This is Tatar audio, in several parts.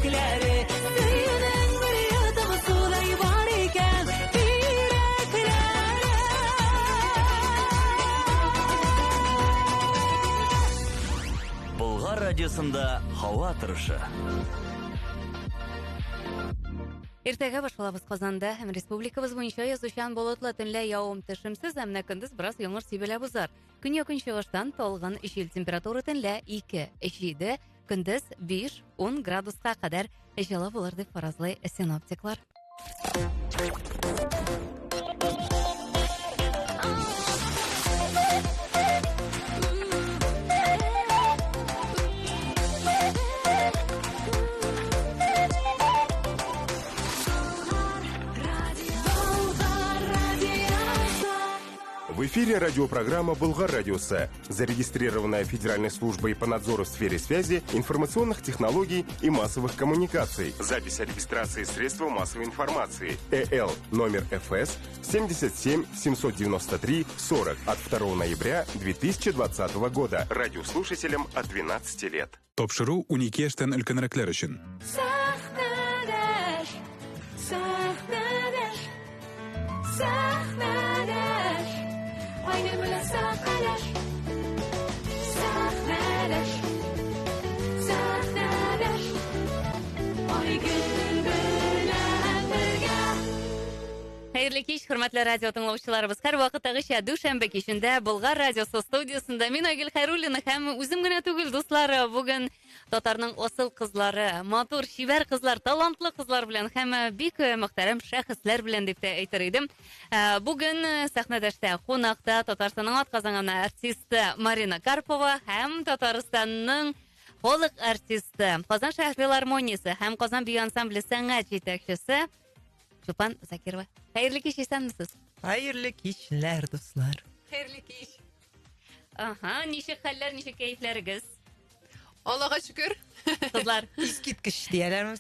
Чәчәкләре. Сөюнең бер йотым судай бар икән тирәкләре. Болгар радиосында һава торышы. Иртәгә башкалабыз Казанда һәм республикабыз буенча язучан болытлы төнлә явым төшемсез, ә менә көндез бераз яңгыр сибелә бозар. Көньяк-көнчыгыштан талгын җил температура төнлә 2, 7, көндез 5, 10 градуска кадәр җылы булыр дип фаразлый синоптиклар. В эфире радиопрограмма «Болгар радиосы», зарегистрированная Федеральной службой по надзору в сфере связи, информационных технологий и массовых коммуникаций. Запись о регистрации средства массовой информации. ЭЛ номер ФС 77 793 40 от 2 ноября 2020 года. Радиослушателям от 12 лет. Тапшыру 12 яшьтән өлкәнрәкләр өчен. Сәхнәдәш, сәхнәдәш, сәхнәдәш, Айгөл белән сәхнәдәш, сәхнәдәш, сәхнәдәш, Айгөл белән бергә. Хәерле кич, хөрмәтле радио тыңлаучыларыбыз. Һәр вакыттагыча дүшәмбе кичендә Болгар радиосы студиясендә мин Айгөл Хәйруллина һәм үзем генә түгел, дуслар, бүген татарның асыл кызлары, матур, чибәр кызлар, талантлы кызлар белән һәм бик мөхтәрәм шәхесләр белән дип тә әйтер идем. Бүген сәхнәдәштә кунакта Татарстанның атказанган артисты Марина Карпова һәм Татарстанның халык артисты, Казан шәһәр филармониясе һәм Казан бию ансамбле сәнгать җитәкчесе Чулпан Закирова. Хәерле кич, исәнмесез? Хәерле кичләр, дуслар. Хәерле кич. Ага, ничек хәлләр, ничек кәефләрегез? Аллага шөкер. Кызлар. Искиткеч дияләрме?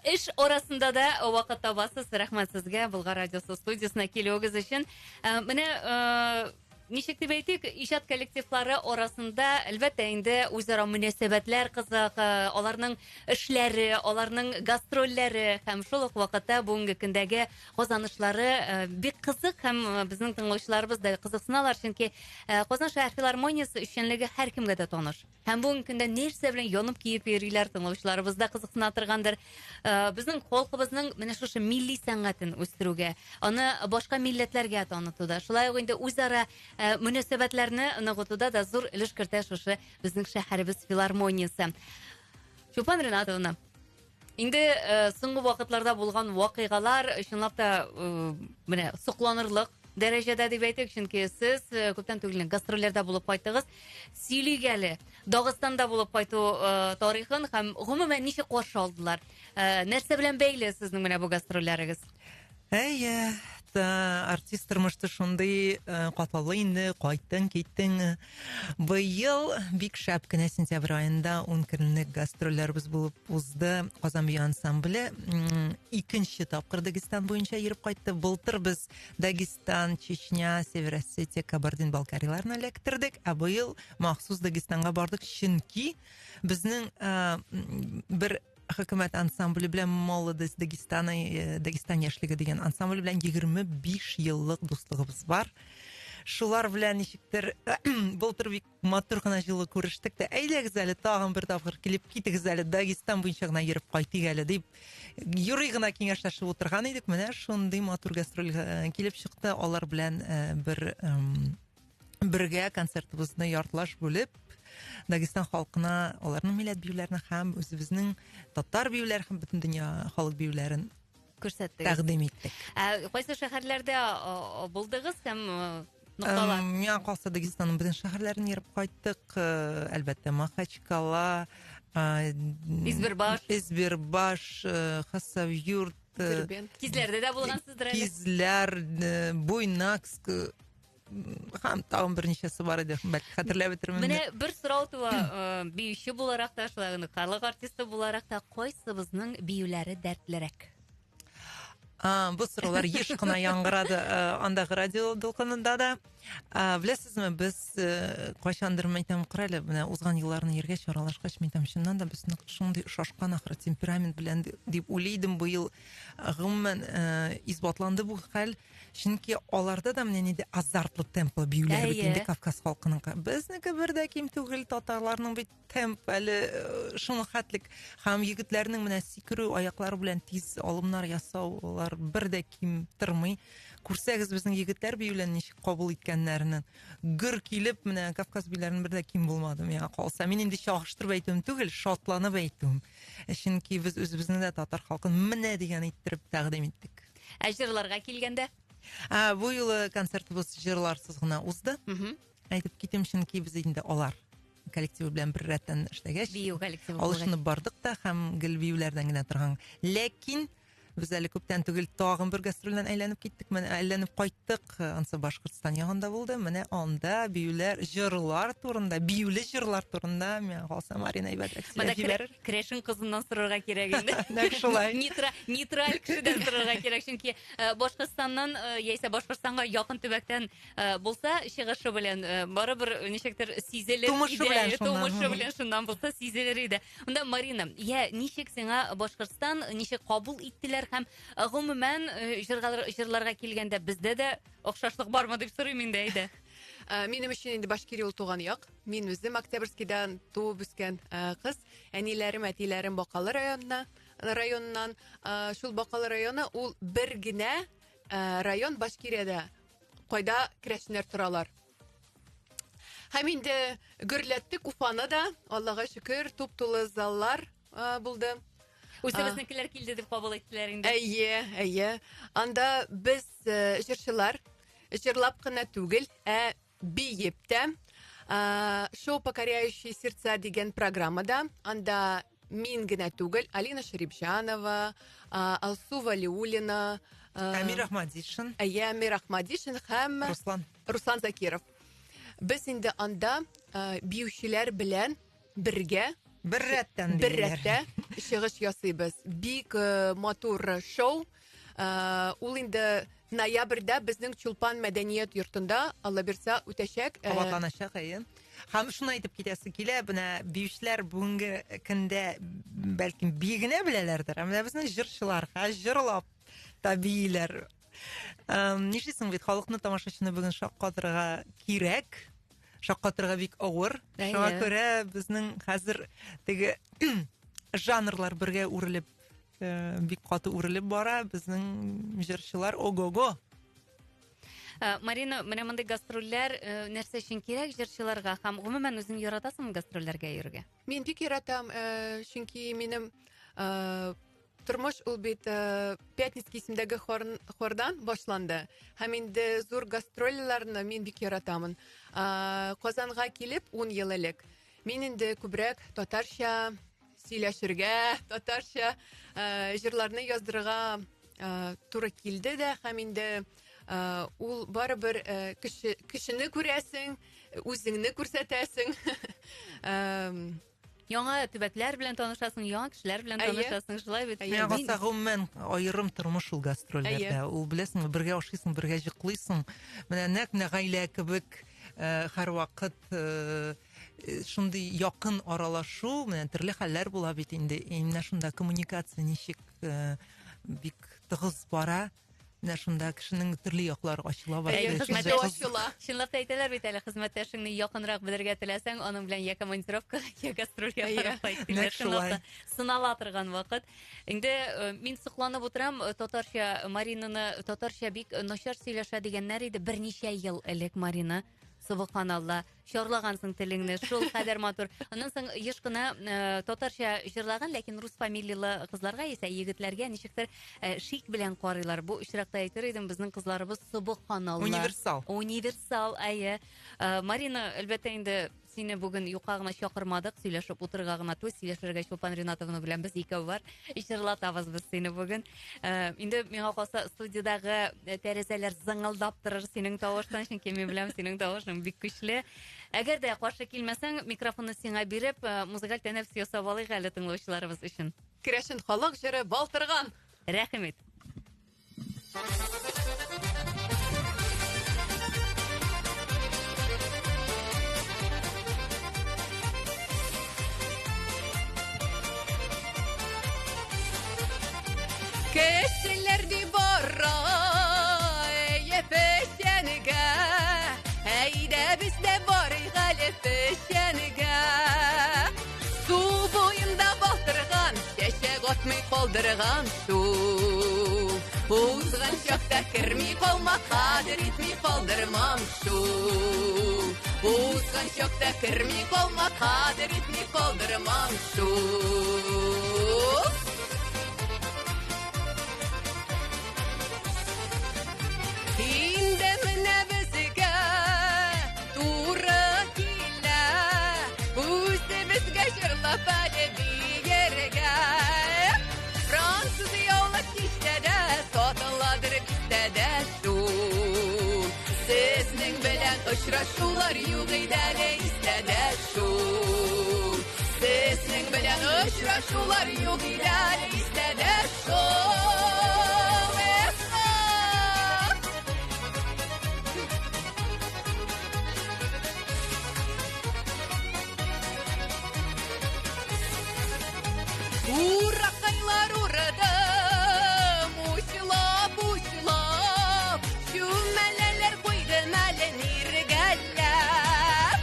Эш арасында да вакыт табасыз. Рәхмәт сезгә Болгар радиосы студиясенә килүегез өчен. Менә ничек дип әйтик, иҗат коллективлары арасында, әлбәттә, инде үзара мөнәсәбәтләр кызык, аларның эшләре, аларның гастрольләре һәм шул ук вакытта бүгенге көндәге казанышлары бик кызык һәм безнең тыңлаучыларыбыз да кызыксыналар, чөнки Казан шәһәр филармониясе эшчәнлеге һәркемгә дә таныш. Һәм бүгенге көндә нәрсә белән янып киеп йөриләр, тыңлаучыларыбыз да кызыксына торгандыр. Безнең халкыбызның менә шушы милли сәнгатен үстерүгә, аны башка милләтләргә танытуда, шулай ук инде үзара мөнәсәбәтләрне ныгытуда да зур өлеш кертә шушы безнең шәһәребез филармониясе. Чулпан Ринатовна, инде соңгы вакытларда булган вакыйгалар чынлап та менә сокланырлык дәрәҗәдә дип әйтик, чөнки сез күптән түгел гастрольләрдә булып кайттыгыз. Сөйлик әле, Дагыстанда булып кайту тарихын һәм гомумән ничек каршы алдылар? Нәрсә белән бәйле сезнең менә бу гастрольләрегез? Әйе, артист тормышты шундый катлаулы инде, кайттың, киттең. Быел бик шәп кенә сентябрь аенда 10 көнлек гастрольләребез булып узды. Казан бию ансамбле икенче тапкыр Дагестан буенча йөреп кайтты. Былтыр без Дагестан, Чечня, Север Осетия, Кабардин-Балкарияларны эләктердек, ә быел махсус Дагестанга бардык, чөнки безнең бер хөкүмәт ансамбле белән Молодость Дагестана, Дагестан яшьлеге дигән ансамбль белән 25 еллык дуслыгыбыз бар. Шулар белән ничектер былтыр бик матур гына җылы күрештек тә, әйдәгез әле тагын бер тапкыр килеп китегез әле, Дагестан буенча гына йөреп кайтыйк әле дип юри гына киңәшләшеп утырган идек. Менә шундый матур гастроль килеп чыкты. Алар белән бер бергә концертыбызны яртылаш бүлеп, Дагестан халкына аларның милләт биюләрен һәм үзебезнең татар биюләре һәм бөтен дөнья халык биюләрен күрсәттегез. Тәкъдим иттек. Ә кайсы шәһәрләрдә булдыгыз һәм нокталар? Миңа калса, Дагестанның бөтен шәһәрләрен йөреп кайттык. Әлбәттә, Махачкала, Избербаш, Избербаш, Хасавюрт, Дербент. Кизләрдә дә булгансыздыр әле. Кизләр, Буйнакск, һәм тагын берничәсе бар иде, бәлки хәтерләп бетермим. Менә бер сорау туа, биюче буларак та, шулай ук халык артисты буларак та, кайсыбызның биюләре дәртлерәк? Бу сораулар еш кына яңгырады андагы радио дулкынында да. Беләсезме, без кайчандыр мен әйтәм, кара әле, менә узган елларны йөргәч, аралашкач, мин әйтәм, чыннан да без нык шундый ошашкан ахры темперамент белән дип уйлый идем. Быел гомумән исбатланды бу хәл. Чөнки аларда да менә нинди азартлы темплы биюләр бит инде Кавказ халкыныкы. Безнеке бер дә ким түгел, татарларның бит темп әле шуның хәтлек. Һәм егетләрнең менә сикерү, аяклары белән тиз алымнар ясау, алар бер дә ким тормый. Күрсәгез безнең егетләр биюләрен ничек кабул иткәннәрен. Гөр килеп, менә Кавказ биюләрен бер дә ким булмады миңа калса. Мин инде чагыштырып әйтүем түгел, шатланып әйтүем. Чөнки без үзебезне дә татар халкын менә дигән иттереп тәкъдим иттек. Ә җырларга килгәндә? Ә, бу юлы концертыбыз җырларсыз гына узды. Әйтеп китим, чөнки без инде алар коллективы белән бер рәттән эшләгәч, бию коллективы алышынып бардык та һәм гел биюләрдән генә торган. Ләкин без әле күптән түгел тагын бер гастрольдән әйләнеп киттек, менә әйләнеп кайттык. Ансы Башкортстан ягында булды. Менә анда биюләр, җырлар турында, биюле җырлар турында миңа калса Марина әйбәтрәк сөйләп җибәрер. Керәшен кызыннан сорарга кирәк инде. Нәкъ шулай. Нейтраль кешедән сорарга кирәк, чөнки э, Башкортстаннан э, яисә Башкортстанга якын төбәктән э, булса, чыгышы белән барыбер ничектер сизелер Тумышы белән шуннан. Тумышы белән шуннан булса сизелер иде. Монда Марина, я ничек сиңа Башкортстан, ничек кабул иттеләр һәм гомумән җырларга килгәндә бездә дә охшашлык бармы дип сорыйм инде әйдә. Минем өчен инде Башкирия ул туган як. Мин үзем Октябрьскийдан туып үскән кыз. Әниләрем, әтиләрем Бакалы районына, районыннан. Шул Бакалы районы ул бер генә район Башкириядә, кайда керәшеннәр торалар. Һәм инде гөрләттек Уфаны да, Аллага шөкер, туп-тулы заллар булды. Үзебезнекеләр килде дип кабул иттеләр инде. Әйе, әйе. Анда без җырчылар җырлап кына түгел, ә биеп тә. Шоу «Покоряющие сердца» дигән программада анда мин генә түгел, Алина Шәрипҗанова, Алсу Валиуллина, Әмир Ахмадишин. Әйе, Әмир Ахмадишин һәм Руслан. Руслан Закиров. Без инде анда биючеләр белән бергә бер рәттән бер рәттә чыгыш ясыйбыз. Бик матур шоу. Ул инде ноябрьдә безнең Чулпан мәдәният йортында, Алла бирсә, үтәчәк. Кабатланачак, әйе. Һәм шуны әйтеп китәсе килә, менә биючеләр бүгенге көндә бәлкем бии генә беләләрдер, ә менә безнең җырчылар җырлап та бииләр. Нишлисең бит, халыкны, тамашачыны бүген шаккатырга кирәк. Шаккатырга бик авыр. Шуңа күрә безнең хәзер теге жанрлар бергә үрелеп, бик каты үрелеп бара. Безнең җырчылар ого-го. Марина, менә мондый гастрольләр нәрсә өчен кирәк җырчыларга һәм гомумән үзең яратасыңмы гастрольләргә йөрергә? Мин бик яратам, чөнки минем тормыш ул бит Пятницкий исемдәге хордан башланды. Һәм инде зур гастрольләрне мин бик яратамын. Казанга килеп 10 ел элек мин инде күбрәк татарча сөйләшергә, татарча җырларны яздырырга туры килде дә, һәм инде ул барыбер кешене күрәсең, үзеңне күрсәтәсең. Яңа төбәкләр белән танышасың, яңа кешеләр белән танышасың, шулай бит? Миңа калса, гомумән, аерым тормыш ул гастрольләрдә. Ул беләсеңме, бергә ашыйсың, бергә җыклыйсың. Менә нәкъ менә гаилә кебек һәрвакыт шундый якын аралашу, менә төрле хәлләр була бит инде. Менә шунда коммуникация ничек бик тыгыз бара. Менә шунда кешенең төрле яклары ачыла башлый. Чынлап та әйтәләр бит әле, хезмәттәшеңне якынрак белергә теләсәң, аның белән я командировкага, я гастрольгә барып кайт диләр. Чынлап та сынала торган вакыт. Инде мин сокланып утырам, татарча Маринаны татарча бик начар сөйләшә дигәннәр иде берничә ел элек, Марина. Субханалла, чарлагансың телеңне, шул кадәр матур. Аннан соң еш кына татарча җырлаган, ләкин рус фамилияле кызларга яисә егетләргә ничектер шик белән карыйлар. Бу очракта әйтер идем, безнең кызларыбыз субханалла. Универсал. Универсал, әйе. Марина, әлбәттә инде сине бүген юкка гына чакырмадык, сөйләшеп утырырга гына түгел, сөйләшергә Чулпан Ринатовна белән без икәү бар. Җырлатабыз без сине бүген. Инде миңа калса, студиядәге тәрәзәләр зыңылдап торыр синең тавыштан, чөнки мин беләм, синең тавышың бик көчле. Әгәр дә каршы килмәсәң, микрофонны сиңа биреп, музыкаль тәнәфес ясап алыйк әле тыңлаучыларыбыз өчен. Керәшен халык җыры Балтырган. Рәхим ит. Кешеләр дип бара печәнгә, әйдә без дә барыйк әле печәнгә. Су буенда балтырган, чәчәк атмый калдырган су. Узган чакта керми калма, кадер итми калдырмам шул. Узган чакта керми калма, кадер итми калдырмам шул. Инде менә безгә туры килә, үзебезгә җырлап әле биергә. Француз яулык кисә дә, сатыладыр бистәдә шул. Сезнең белән очрашулар юк иде әле истә дә шул. Сезнең белән очрашулар юк иде әле истә дә шул. Эх, Уракайлар урыдым, учлап, учлап, чүмәләләр куйдым әле ниргәләп.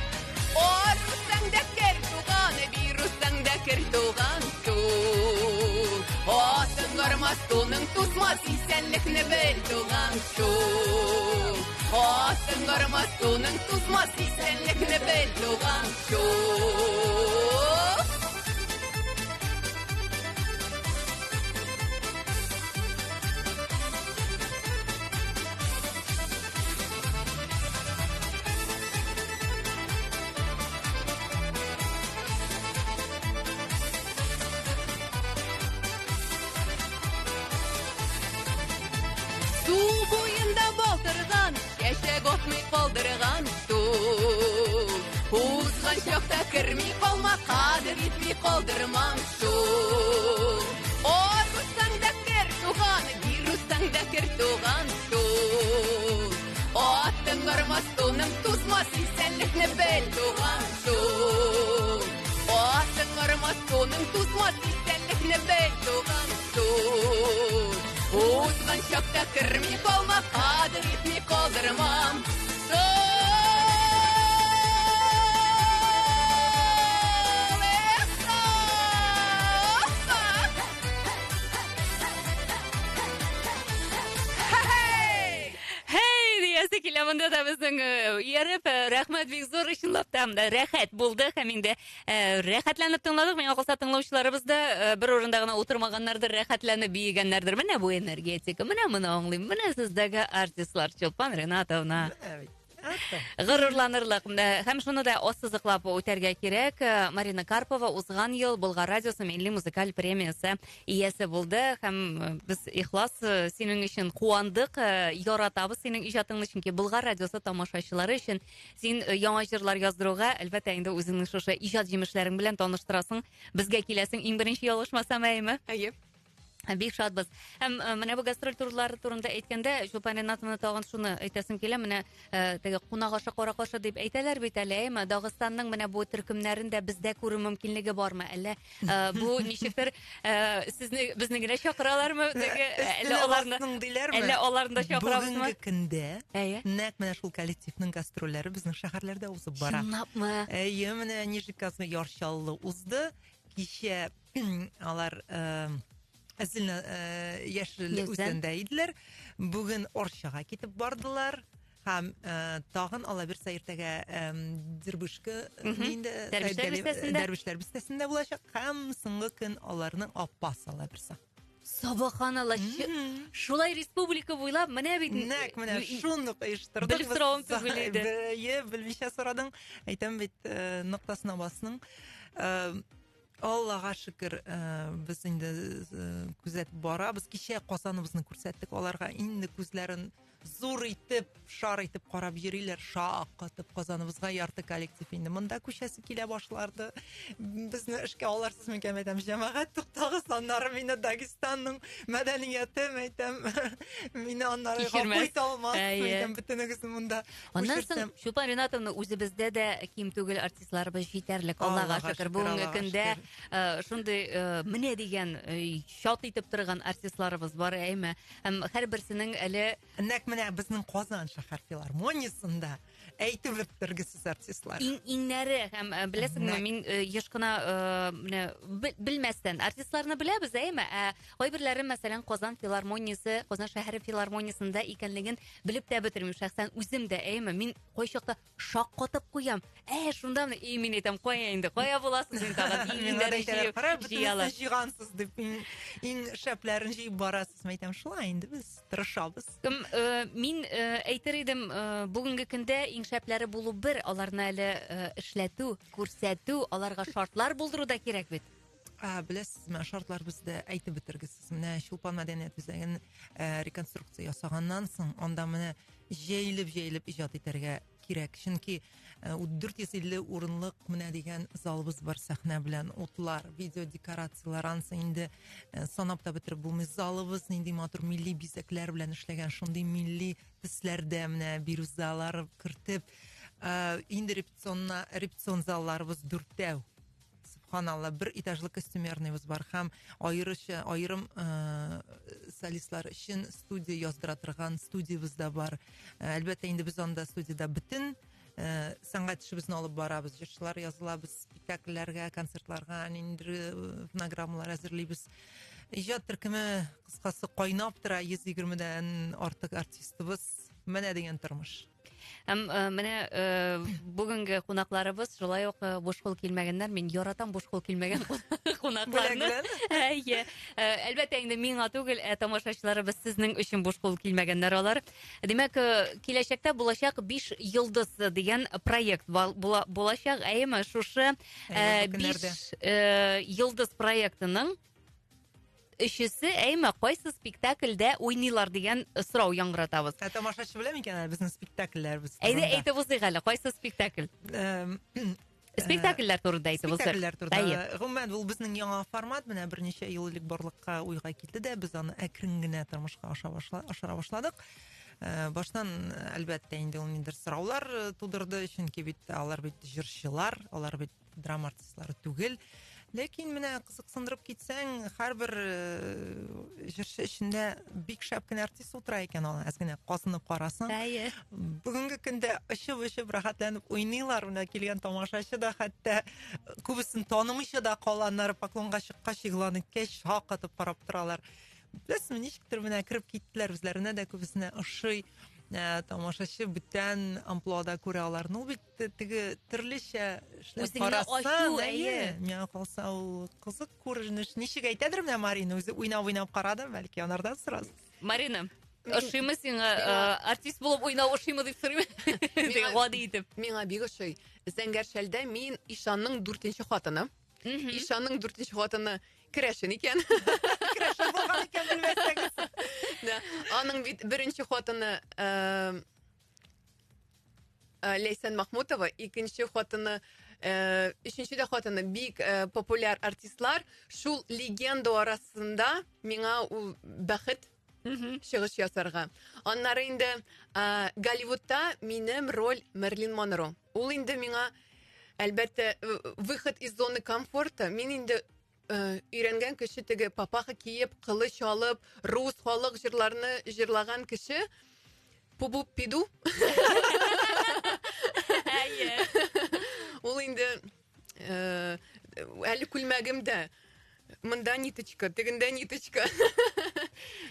Арусаң да кер туган, бирусаң да кер туган шул. Атың армас, туның тузмас, исәнлекне бел туган шул. Атың армас, туның тузмас, исәнлекне бел туган шул. Су буенда балтырган, чәчәк атмый калдырган шул. Узган чакта керми калма, кадер итми калдырмам шул. Арусаң да кер туган, бирусаң да кер туган шул. Атың армас, туның тузмас, исәнлекне бел туган шул. Атың армас, туның тузмас, исәнлекне бел туган шул. Узган чакта керми калма, кадер итми калдырмам шул. Эх, Хей! Һәй, диясе килә монда да безнең ияреп, рәхмәт бик зур, чынлап та рәхәт булды һәм инде рәхәтләнеп тыңладык. Миңа калса, тыңлаучыларыбыз да бер урында гына утырмаганнардыр, рәхәтләнеп биегәннәрдер. Менә бу энергетика, менә моны аңлыйм. Менә сездәге артистлар, Чулпан Ринатовна. Горурланырлык. Һәм шуны да ассызыклап үтәргә кирәк. Марина Карпова узган ел Болгар радиосы милли музыкаль премиясе иясе булды. Һәм без ихлас синең өчен куандык, яратабыз синең иҗатыңны, чөнки Болгар радиосы тамашачылары өчен син яңа җырлар яздыруга, әлбәттә, инде үзеңнең шушы иҗат җимешләрең белән таныштырасың. Безгә киләсең иң беренче, ялгышмасам, әйеме? Әйе. Бик шатбыз. Һәм менә бу гастроль турлары турында әйткәндә, Чулпан Ринатовна, тагын шуны әйтәсем килә, менә теге кунак ашы кара кашы дип әйтәләр бит әле, әйеме? Дагыстанның менә бу төркемнәрен дә бездә күрү мөмкинлеге бармы? Әллә бу ничектер сезне безне генә чакыралармы? Теге әллә аларны Бастың диләрме? әллә аларны да чакырабызмы? Бүгенге көндә Әйе. нәкъ менә шул коллективның гастрольләре безнең шәһәрләрдә узып бара. Чынлапмы? Әйе, менә Нижегородский Яр Чаллы узды. Кичә алар Зелена Яшел Үзән. Үзәндә иделәр. Бүген Арчага китеп бардылар. Һәм тагын ала бирсә иртәгә Дербышка инде Дәрвишләр бистәсендә. Дәрвишләр бистәсендә булачак. Һәм соңгы көн аларның Апас ала бирсә. Субханалла. Шулай республика буйлап менә бит. Нәкъ менә шундук оештырдык. Белеп соравым түгел иде. Әйе, белмичә сорадың. Әйтәм бит, ноктасына басның. Аллага шөкер, без инде күзәтеп барабыз. Кичә Казаныбызны күрсәттек аларга. Инде күзләрен зур итеп, шар итеп карап йөриләр, шаккатып Казаныбызга ярты коллектив инде монда күчәсе килә башларды. Безне эшкә аларсыз микән, әйтәм, җәмәгать, туктагыз, аннары мине Дагестанның мәдәнияте, әйтәм, мине аннары гафу итә алмас, әйтәм, бөтенегезне монда Аннан соң Чулпан Ринатовна үзебездә дә ким түгел артистларыбыз җитәрлек. Аллага шөкер, бүгенге көндә шундый менә дигән чат итеп торган артистларыбыз бар, әйме? Һәм һәрберсенең әле Нәкъ менә безнең Казан шәһәр филармониясендә әйтеп бетергесез артистлар. Иң иңнәре һәм э, беләсеңме, мин э, еш кына э, менә белмәстән артистларны беләбез, әйеме? Ә кайберләре, мәсәлән, Казан филармониясе, Казан шәһәре филармониясендә икәнлеген белеп тә бетермим. Шәхсән үзем дә, әйеме? Мин кайчакта шаккатып куям. Ә, шунда и мин әйтәм, кая инде, кая буласың син тагын? Иң иңнәрен җыеп, җыялар. Җыйгансыз дип, иң, иң шәпләрен җыеп барасыз. Мин әйтәм, шулай инде без тырышабыз. Кем, э, мин э, әйтер идем, э, бүгенге көндә иң шәпләре булу бер, аларны әле э, эшләтү, күрсәтү, аларга шартлар булдыру да кирәк бит. Ә, беләсезме, шартлар бездә әйтеп бетергесез. Менә Чулпан мәдәният үзәген э, реконструкция ясаганнан соң, анда менә җәелеп-җәелеп иҗат итәргә кирәк. Чөнки 450 э, урынлык менә дигән залыбыз бар сәхнә белән, утлар, видео декорацияләр, ансы инде э, санап та бетереп булмый. Залыбыз нинди матур милли бизәкләр белән эшләгән, шундый милли төсләрдә менә бирюзалар кертеп, э, инде репетиционна репетицион залларыбыз дүртәү. Субханалла, бер этажлы костюмерныйбыз бар һәм аеруча аерым э, солистлар өчен студия яздыра торган студиябез дә бар. Э, әлбәттә, инде без анда студиядә бөтен э, сәнгать эшебезне алып барабыз, җырчылар язылабыз, спектакльләргә, концертларга ниндидер э, фонограммалар әзерлибез. Иҗат төркеме кыскасы кайнап тора, 120дән артык артистыбыз. Менә дигән тормыш. Һәм э, менә э, бүгенге кунакларыбыз шулай ук э, буш кул килмәгәннәр. Мин яратам буш кул килмәгән кунакларны. Әйе. Әлбәттә инде миңа түгел, ә тамашачыларыбыз сезнең өчен буш кул килмәгәннәр алар. Димәк, киләчәктә булачак 5 йолдыз дигән проект булачак. Әйеме, шушы 5 йолдыз проектының Өчесе, әйме, кайсы спектакльдә уйныйлар дигән сорау яңгыратабыз. Ә тамашачы белә микән әле безнең спектакльләребез Әйдә, әйтеп узыйк әле, кайсы спектакль? Спектакльләр турында әйтеп узыйк. Спектакльләр турында. Гомумән, ул безнең яңа формат, менә берничә ел элек барлыкка уйга килде дә, без аны әкрен генә тормышка аша башла, ашыра башладык. Баштан, әлбәттә, инде ул ниндидер сораулар тудырды, чөнки бит алар бит җырчылар, алар бит драма артистлары түгел. Ләкин менә кызыксындырып китсәң, һәрбер э, җырчы эчендә бик шәп кенә артист утыра икән аны әз генә казынып карасаң. Әйе. Бүгенге көндә очып-очып рәхәтләнеп уйныйлар. Менә килгән тамашачы да хәтта күбесен танымыйча да кала, аннары поклонга чыккач, игълан иткәч, шаккатып карап торалар. Беләсезме, ничектер менә кереп киттеләр үзләренә дә күбесенә ошый. Э, тамашачы бүтән амплуада күрә аларны. Ул бит теге төрлечә эшләп карасаң, әйе, миңа калса ул кызык күренеш. Ничек әйтәдер менә Марина үзе уйнап-уйнап карады, бәлки анардан сорасыз. Марина, ошыймы сиңа э, артист булып уйнау ошыймы дип сорыйм. Гади итеп. Миңа бик ошый. Зәңгәр шәлдә мин Ишанның дүртенче хатыны. Ишанның дүртенче хатыны керәшен икән. Керәшен булган икән белмәсәгез. Аның бит беренче хатыны э, Э, Ләйсән Махмутова, икенче хатыны, э, өченче дә хатыны бик э, популяр артистлар. Шул легенда арасында миңа ул бәхет чыгыш ясарга. Аннары инде Голливудта минем роль Мерлин Монро. Ул инде миңа әлбәттә выход из зоны комфорта. Мин инде өйрәнгән кеше теге папаха киеп, кылыч алып, рус халык җырларны җырлаган кеше. Пубу пиду. Әйе. Ул инде э, әле күлмәгем дә монда ниточка, тегендә ниточка.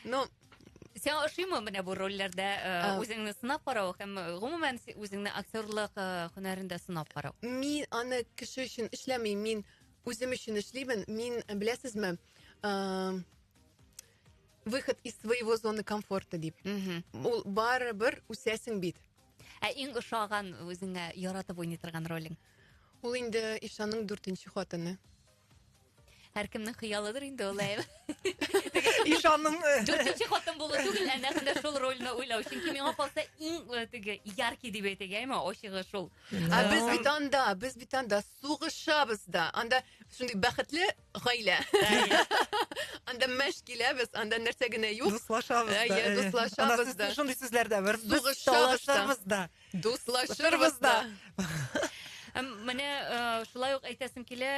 Но Сиңа ошыймы менә бу рольләрдә э, үзеңне сынап карау һәм э, гомумән үзеңне актерлык һөнәрендә сынап карау? Мин аны кеше өчен эшләмим, мин үзем өчен эшлимен. Мин, беләсезме, выход из своего зоны комфорта дип. Ул барыбер үсәсең бит. Ә иң ошаган үзеңә яратып уйный торган ролең? Ул инде Ишанның дүртенче хатыны. Һәркемнең хыялыдыр инде ул, әйе. Ишанның Дүртенче хатын булу түгел, ә нәкъ менә шул рольне уйлау. Чөнки миңа калса иң теге яркий дип әйтик, әйеме, ачыгы шул. Ә без бит анда, без бит анда сугышабыз да. Анда шундый бәхетле гаилә. Анда мәш киләбез, анда нәрсә генә юк. Дуслашабыз да. Әйе, дуслашабыз да. Шундый сүзләр дә бар. Без Сугышабыз да. талашабыз да. Дуслашырбыз да. Менә шулай ук әйтәсем килә,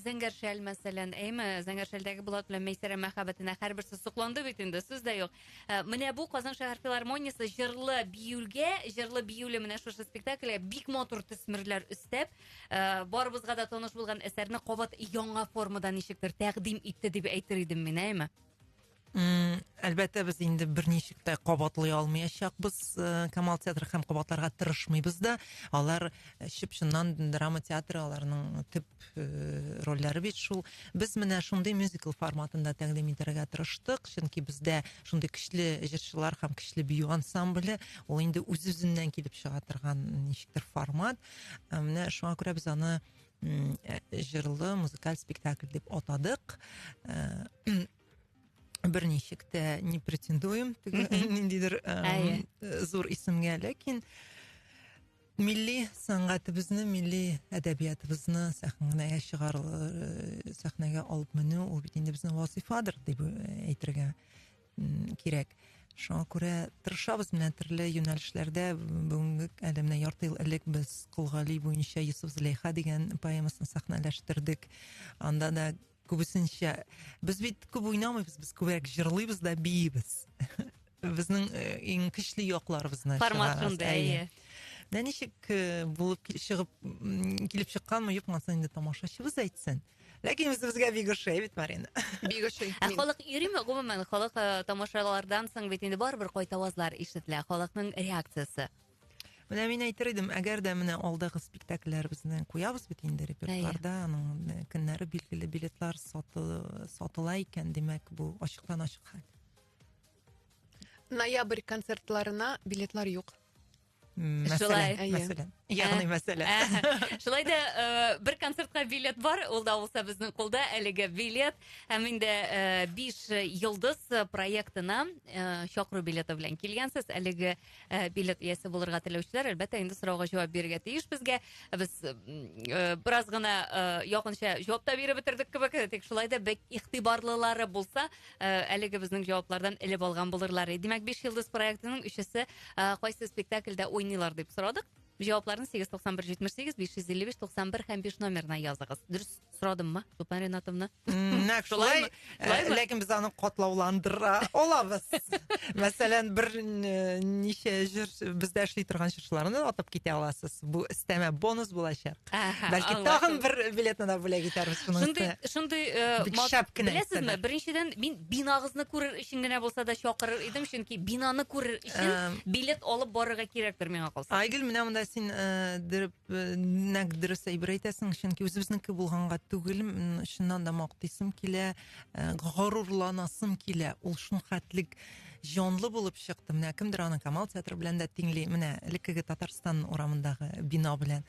Зәңгәр шәл мәсәлән, әйме, Зәңгәр шәлдәге Булат белән Мәйсәрә мәхәббәтенә һәрберсе сокланды бит инде, сүз дә юк. Менә бу Казан шәһәр филармониясе җырлы биюгә, җырлы биюле менә шушы спектакльгә бик матур төсмерләр өстәп, барыбызга да таныш булган әсәрне кабат яңа формада ничектер тәкъдим итте дип әйтер идем мин, әйме? Әлбәттә, без инде берничек тә кабатлый алмаячакбыз Камал театры һәм кабатларга тырышмыйбыз да. Алар чып-чыннан драма театры, аларның төп рольләре бит шул. Без менә шундый мюзикл форматында тәкъдим итәргә тырыштык, чөнки бездә шундый көчле җырчылар һәм көчле бию ансамбле, ул инде үз-үзеннән килеп чыга торган ничектер формат. Менә шуңа күрә без аны җырлы музыкаль спектакль дип атадык. Берничек тә не претендуем ниндидер зур исемгә, ләкин милли сәнгатебезне, милли әдәбиятыбызны сәхнәгә чыгар, сәхнәгә алып менү ул бит инде безнең вазифадыр дип әйтергә кирәк. Шуңа күрә тырышабыз менә төрле юнәлешләрдә. Бүгенге әле менә ярты ел элек без Кол Гали буенча Йосыф Зөләйха дигән поэмасын сәхнәләштердек. Анда да күбесенчә без бит күп уйнамыйбыз, без күбрәк җырлыйбыз да биибез. Безнең иң көчле якларыбызны Формат шундый, әйе. Менә ничек булып чыгып килеп чыкканмы, юкмы, ансын инде тамашачыбыз әйтсен. Ләкин үзебезгә бик ошый бит, Марина. Бик ошый. Ә халык йөриме? Гомумән, халык тамашалардан соң бит инде барыбер кайтавазлар ишетелә, халыкның реакциясе. Менә мин әйтер идем, әгәр дә менә алдагы спектакльләребезне куябыз бит инде репертуарда, аның көннәре билгеле, билетлар сатыла икән, димәк, бу ачыктан-ачык хәл. Ноябрь концертларына билетлар юк. Мәсәлән, мәсәлән. Ягъни мәсәлән. Шулай да бер концертка билет бар, ул да булса безнең кулда әлеге билет. Һәм инде 5 йолдыз проектына чакыру билеты белән килгәнсез. Әлеге билет иясе булырга теләүчеләр, әлбәттә, инде сорауга җавап бирергә тиеш безгә. Без бераз гына якынча җавап та биреп бетердек кебек, тик шулай да бик игътибарлылары булса, әлеге безнең җаваплардан элеп алган булырлар. Димәк, 5 йолдыз проектының өчесе кайсы спектакльдә уйныйлар дип сорадык. Җавапларны 891 78 555 91 һәм 5 номерына языгыз. Дөрес сорадыммы, Чулпан Ринатовна? Нәкъ шулай. Ләкин без аны катлауландыра алабыз. Мәсәлән, бер ничә җыр бездә эшли торган җырчыларны атап китә аласыз. Бу өстәмә бонус булачак. Бәлки тагын бер билетны да бүләк итәрбез шуның өстенә. Шундый беләсезме, беренчедән мин бинагызны күрер өчен генә булса да чакырыр идем, чөнки бинаны күрер өчен билет алып барырга кирәктер миңа калса. Айгөл, менә монда син нәкъ дөрес әйбер әйтәсең, чөнки үзебезнеке булганга түгел, чыннан да мактыйсым килә, горурланасым килә. Ул шулхәтлек җанлы булып чыкты. Менә кемдер аны Камал театры белән дә тиңли, менә элеккеге Татарстан урамындагы бина белән.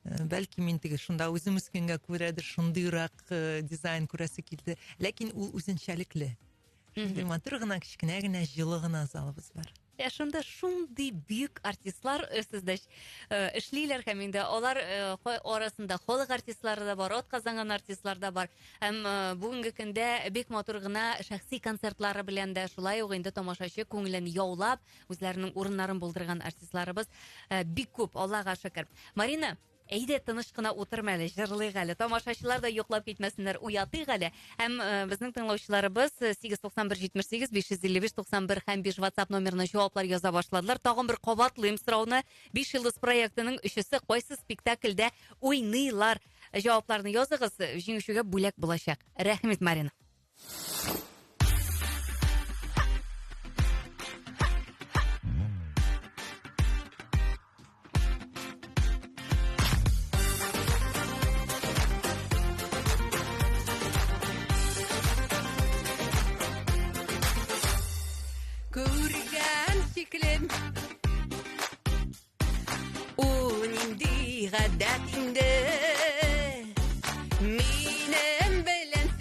Бәлки мин теге шунда үзем үскәнгә күрәдер, шундыйрак дизайн күрәсе килде. Ләкин ул үзенчәлекле. Шундый матур гына, кечкенә генә, җылы гына залыбыз бар. Ә шунда шундый бөек артистлар сездә эшлиләр һәм инде алар арасында халык артистлары да бар, атказанган артистлар да бар. Һәм бүгенге көндә бик матур гына шәхси концертлары белән дә шулай ук инде тамашачы күңелен яулап, үзләренең урыннарын булдырган артистларыбыз бик күп, Аллага шөкер. Марина, әйдә тыныч кына утырма әле, җырлыйк әле. Тамашачылар да йоклап китмәсеннәр, уятыйк әле. Һәм безнең тыңлаучыларыбыз 891 78 555 91 һәм 5 WhatsApp номерына җаваплар яза башладылар. Тагын бер кабатлыйм сорауны. 5 йолдыз проектының өчесе кайсы спектакльдә уйныйлар? Җавапларны языгыз, җиңүчегә бүләк булачак. Рәхмәт, Марина. Күргән шиклем Ул нинди гадәт инде Минем белән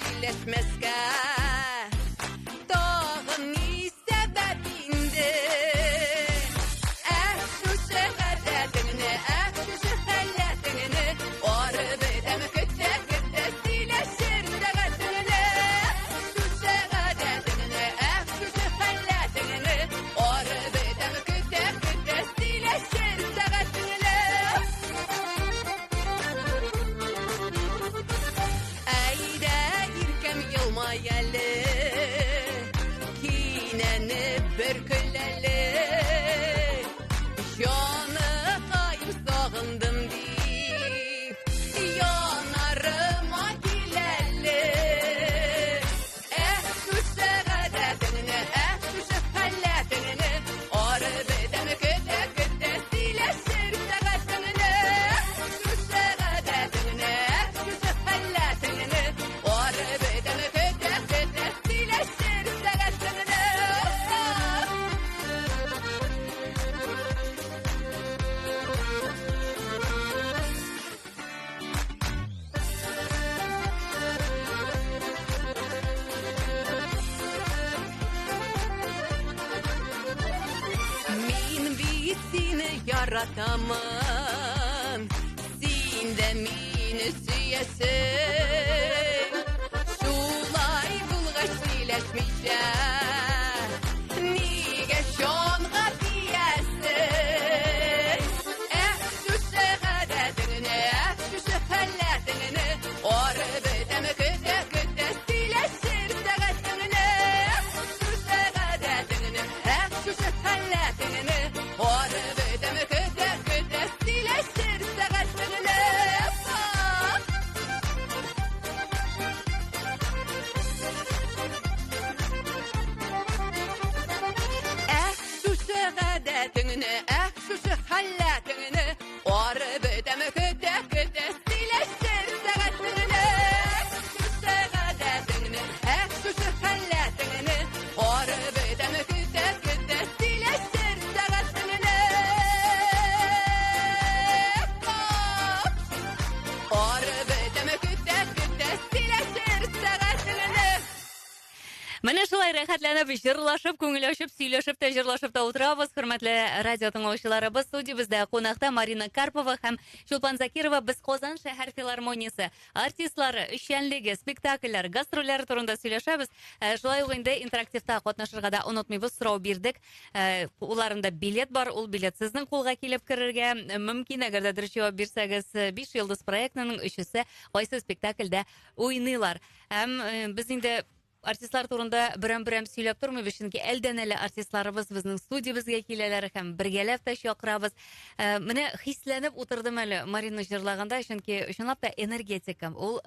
Сөйләшмәскә тагын ни сәбәп инде? Әх, шушы гадәтеңне, әх, шушы халәтеңне, арып бетәм көтә-көтә сөйләшер сәгатеңне. Шушы гадәтеңне, әх, шушы халәтеңне, арып бетәм көтә-көтә сөйләшер сәгатеңне. Әйдә, иркәм, елмай әле, кинәнеп бер көл әле. Җаныкаем, сагындым дип, янарыма кил әле. Әх, шушы гадәтеңне, әх, шушы халәтеңне, арып бетәм көтә-көтә сөйләшер сәгатеңне. Шушы гадәтеңне, әх, шушы халәтеңне, арып бетәм көтә-көтә сөйләшер сәгатеңне. Мин бит сине яратамын, син дә мине сөясең. Шулай булгач сөйләшмичә, нигә җанга тиясең? Әх, шушы гадәтеңне, әх, шушы халәтеңне, арып бетәм көтә-көтә сөйләшер сәгатеңне. Шушы гадәтеңне, әх, шушы халәтеңне, арып бетәм көтә-көтә сөйләшер сәгатеңне. Әх, шушы гадәтеңне, әх, шушы халәтеңне, арып бетәм көтә-көтә сөйләшер сәгатеңне. Шушы гадәтеңне, әх, шушы халәтеңне, арып бетәм көтә-көтә сөйләшер сәгатеңне. Арып бетәм көтә-көтә сөйләшер сәгатеңне. Менә шулай рәхәтләнеп, җырлашып, күңел ачып, сөйләшеп тә, җырлашып та утырабыз. Хөрмәтле радио тыңлаучыларыбыз, студиябездә кунакта Марина Карпова һәм Чулпан Закирова. Без Казан шәһәр филармониясе артистлары, эшчәнлеге, спектакльләр, гастрольләре турында сөйләшәбез. Шулай ук инде интерактивта катнашырга да онытмыйбыз. Сорау бирдек. Кулларында билет бар, ул билет сезнең кулга килеп керергә мөмкин. Әгәр дә дөрес җавап бирсәгез, 5 йолдыз проектының өчесе кайсы спектакльдә уйныйлар. Һәм без инде артистлар турында берәм-берәм сөйләп тормыйбыз, чөнки әлдән-әле артистларыбыз безнең студиябезгә киләләр һәм бергәләп тә чакырабыз. Менә хисләнеп утырдым әле Марина җырлаганда, чөнки чынлап та энергетика, ул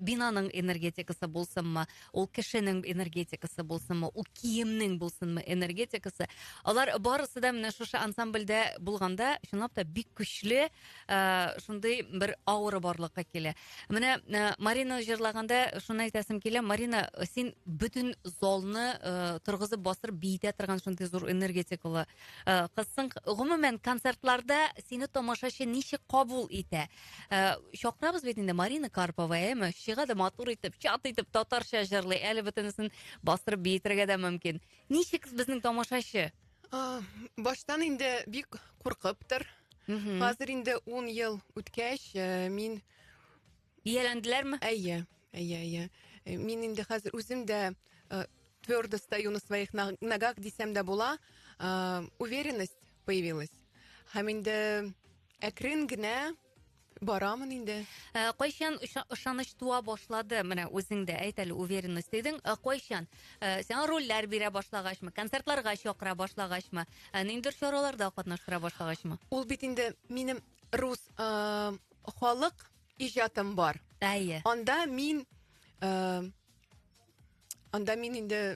бинаның энергетикасы булсынмы, ул кешенең энергетикасы булсынмы, ул киемнең булсынмы энергетикасы, алар барысы да менә шушы ансамбльдә булганда чынлап та бик көчле шундый бер аура барлыкка килә. Менә Марина җырлаганда шуны әйтәсем килә, Марина, син бөтен залны торгызып бастырып биетә торган шундый зур энергетикалы кызсың. Гомумән, концертларда сине тамашачы ничек кабул итә? Чакырабыз бит инде Марина Карпова, әйеме? Чыга да матур итеп, чат итеп татарча җырлый, әле бөтенесен бастырып биетергә дә мөмкин. Ничек безнең тамашачы? Баштан инде бик куркыптыр. Хәзер инде 10 ел үткәч, мин Ияләнделәрме? Әйе, әйе, әйе. Мин инде хәзер үзем дә твердо стою на своих ногах дисәм дә була. Уверенность появилась. Һәм инде әкрен генә барамын инде. Кайчан ышаныч туа башлады? Менә үзең дә әйт әле, уверенность дидең. Кайчан? Сиңа рольләр бирә башлагачмы? Концертларга чакыра башлагачмы? Ниндидер чараларда катнаштыра башлагачмы? Ул бит инде минем рус халык иҗатым бар. Әйе. Анда мин инде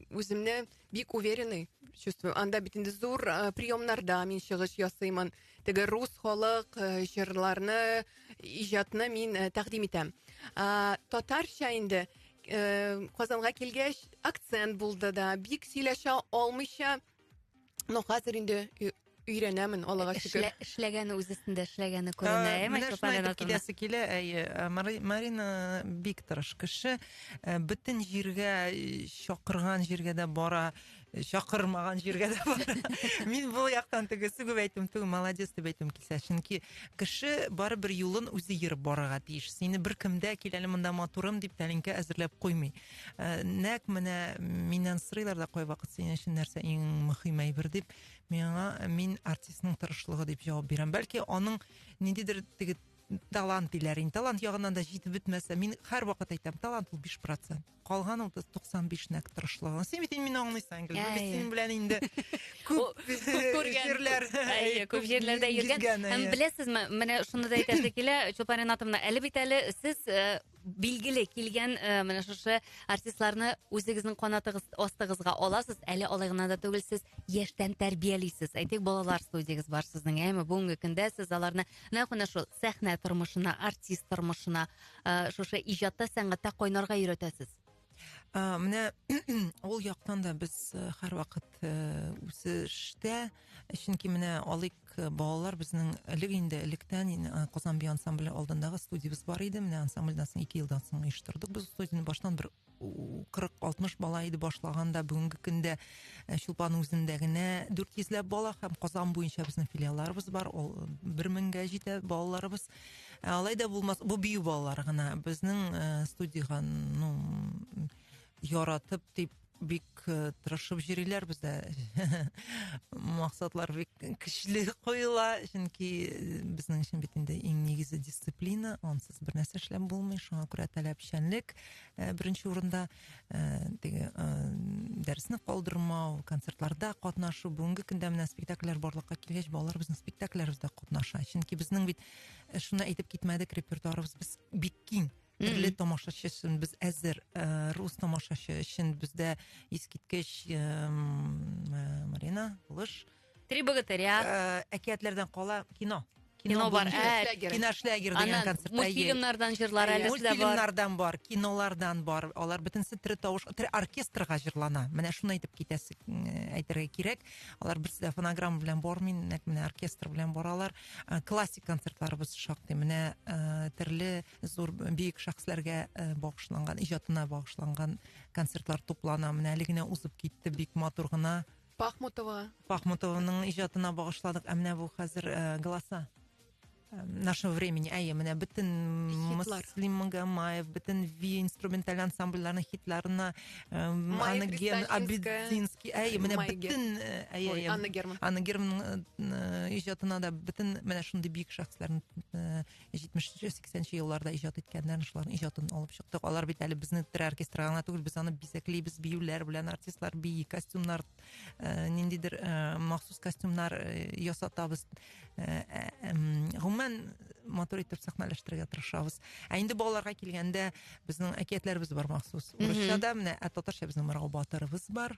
үземне бик уверенный чувствую. Анда бит инде зур приемнарда мин чыгыш ясыймын. Теге рус халык җырларны, иҗатны мин тәкъдим итәм. Татарча инде Казанга килгәч акцент булды да, бик сөйләшә алмыйча, но хәзер инде Өйрәнәмен, Аллага шөкер. Эшләгәне үз өстендә эшләгәне күренә, әйме, Менә шуны әйтеп китәсе килә, әйе, Марина бик тырыш кеше, бөтен җиргә чакырган җиргә дә бара, чакырмаган җиргә дә бара. Мин бу яктан теге сүгеп әйтүем түгел, молодец дип әйтүем килсә, чөнки кеше барыбер юлын үзе ерып барырга тиеш. Сине беркем дә кил әле монда матурым дип тәлинкә әзерләп куймый. Нәкъ менә миннән сорыйлар да кайвакыт синең өчен нәрсә иң мөһим әйбер дип, миңа мин артистның тырышлыгы дип җавап бирәм. Бәлки аның ниндидер теге талант диләр инде. Талант ягыннан да җитеп бетмәсә, мин һәрвакыт әйтәм, талант ул 5%. Калган ул 95 нәкъ тырышлыгы. Син бит инде мине аңлыйсың, Гөл. Без синең белән инде күп җирләр, әйе, күп җирләрдә йөргән. Һәм беләсезме, менә шуны да әйтәсе килә, Чулпан Ринатовна, әле бит әле сез билгеле килгән менә шушы артистларны үзегезнең канатыгыз астыгызга аласыз, әле алай гына да түгел, сез яшьтән тәрбиялисез. Әйтик, балалар студиягез бар сезнең, әйеме? Бүгенге көндә сез аларны нәкъ менә шул сәхнә тормышына, артист тормышына, шушы иҗатта, сәнгатьтә кайнарга өйрәтәсез. Менә ул яктан да без һәрвакыт үсештә, чөнки менә алыйк балалар безнең элек инде электән Казан бию ансамбле алдындагы студиябез бар иде. Менә ансамбльдән соң 2 елдан соң оештырдык без студияне. Баштан бер 40-60 бала иде башлаганда, бүгенге көндә Чулпан үзендә генә 400 ләп бала һәм Казан буенча безнең филиалларыбыз бар, ул 1000гә җитә балаларыбыз. Алай да булмас, бу бию балалары гына. Безнең студиягә, ну, яратып дип бик тырышып йөриләр бездә. Максатлар бик көчле куела, чөнки безнең өчен бит инде иң нигезе дисциплина, ансыз бер нәрсә эшләп булмый, шуңа күрә таләпчәнлек беренче урында, теге дәресне калдырмау, концертларда катнашу. Бүгенге көндә менә спектакльләр барлыкка килгәч, балалар безнең спектакльләребездә катнаша. Чөнки безнең бит шуны әйтеп китмәдек, репертуарыбыз без бик киң. Төрле тамашачы өчен без әзер, рус тамашачы өчен бездә искиткеч Марина, Лыш. Три богатыря. Әкиятләрдән кала кино. Кино бар. Киношлягер дигән концерт. Мультфильмнардан җырлар әле дә бар. Мультфильмнардан бар, кинолардан бар. Алар бөтенесе тере тавыш, тере оркестрга җырлана. Менә шуны әйтеп китәсе, әйтергә кирәк. Алар берсе дә фонограмма белән бармый, нәкъ менә оркестр белән баралар. Классик концертларыбыз шактый. Менә төрле зур бөек шәхесләргә багышланган, иҗатына багышланган концертлар туплана. Менә әле генә узып китте бик матур гына. Пахмутова. Пахмутованың иҗатына багышладык. Ә менә бу хәзер голоса нашего времени. Әйе, менә бөтен Муслим Магомаев, бөтен ви инструменталь ансамбльләрнең хитларына, Анна Ген, Абединский, әйе, менә бөтен, әйе, Анна Герман. Анна Герман иҗатына да бөтен менә шундый бөек шәхесләрнең 70-80 елларда иҗат иткәннәрен, шуларның иҗатын алып чыктык. Алар бит әле безнең тере оркестрга гына түгел, без аны бизәклибез биюләр белән, артистлар бии, костюмнар, ниндидер махсус костюмнар ясатабыз. Гомумән, матур итеп сәхнәләштерергә тырышабыз. Ә инде балаларга килгәндә, безнең әкиятләребез бар махсус. Урысча да, менә, ә татарча безнең Мырау батырыбыз бар.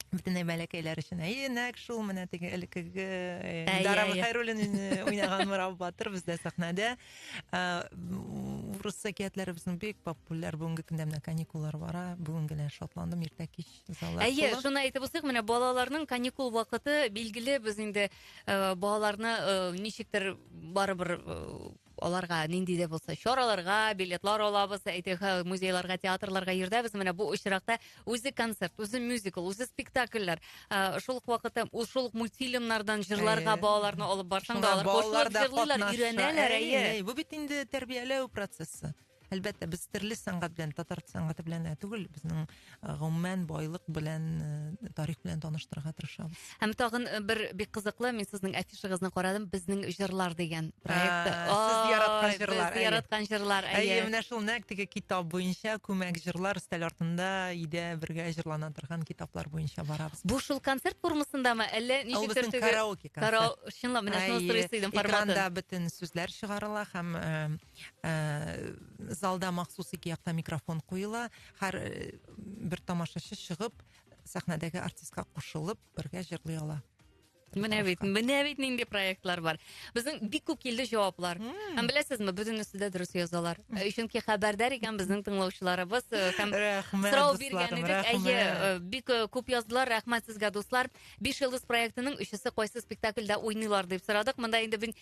Бөтенләй бәләкәйләр өчен. Әйе, нәкъ шул менә теге элеккеге Дара Хәйруллин уйнаган Мырау батыр бездә сәхнәдә. Урыс әкиятләре безнең бик популяр. Бүгенге көндә менә каникуллар бара. Бүген генә шатландым, иртә кич заллар. Әйе, шуны әйтеп узыйк, менә балаларның каникул вакыты билгеле, без инде балаларны ничектер барыбер аларга нинди дә булса чараларга билетлар алабыз, әйтик, музейларга, театрларга йөртәбез. Менә бу очракта үзе концерт, үзе мюзикл, үзе спектакльләр, шул ук вакытта шул ук мультфильмнардан җырларга балаларны алып барсаң да, алар кушылып җырлыйлар, өйрәнәләр, әйе. Бу бит инде тәрбияләү процессы. Әлбәттә, без төрле сәнгать белән, татар сәнгате белән дә түгел, безнең гомумән байлык белән, тарих белән таныштырырга тырышабыз. Һәм тагын бер бик кызыклы, мин сезнең афишагызны карадым, Безнең җырлар дигән проект. Сез яраткан җырлар. Без яраткан җырлар, әйе. Әйе, менә шул нәкъ теге китап буенча күмәк җырлар өстәл артында өйдә бергә җырлана торган китаплар буенча барабыз. Бу шул концерт формасындамы, әллә ничектер теге караоке концерт. Чынлап, менә шуны сорыйсы идем форматын. Экранда бөтен сүзләр чыгарыла һәм залда махсус ике якта микрофон куела. Һәр бер тамашачы чыгып, сәхнәдәге артистка кушылып, бергә җырлый ала. Менә бит, менә бит нинди проектлар бар. Безнең бик күп килде җаваплар. Һәм беләсезме, бөтенесе дә дөрес язалар. Чөнки хәбәрдар икән безнең тыңлаучыларыбыз һәм сорау биргән идек. Әйе, бик күп яздылар. Рәхмәт сезгә, дуслар. Биш йолдыз проектының өчесе кайсы спектакльдә уйныйлар дип сорадык. Монда инде мин,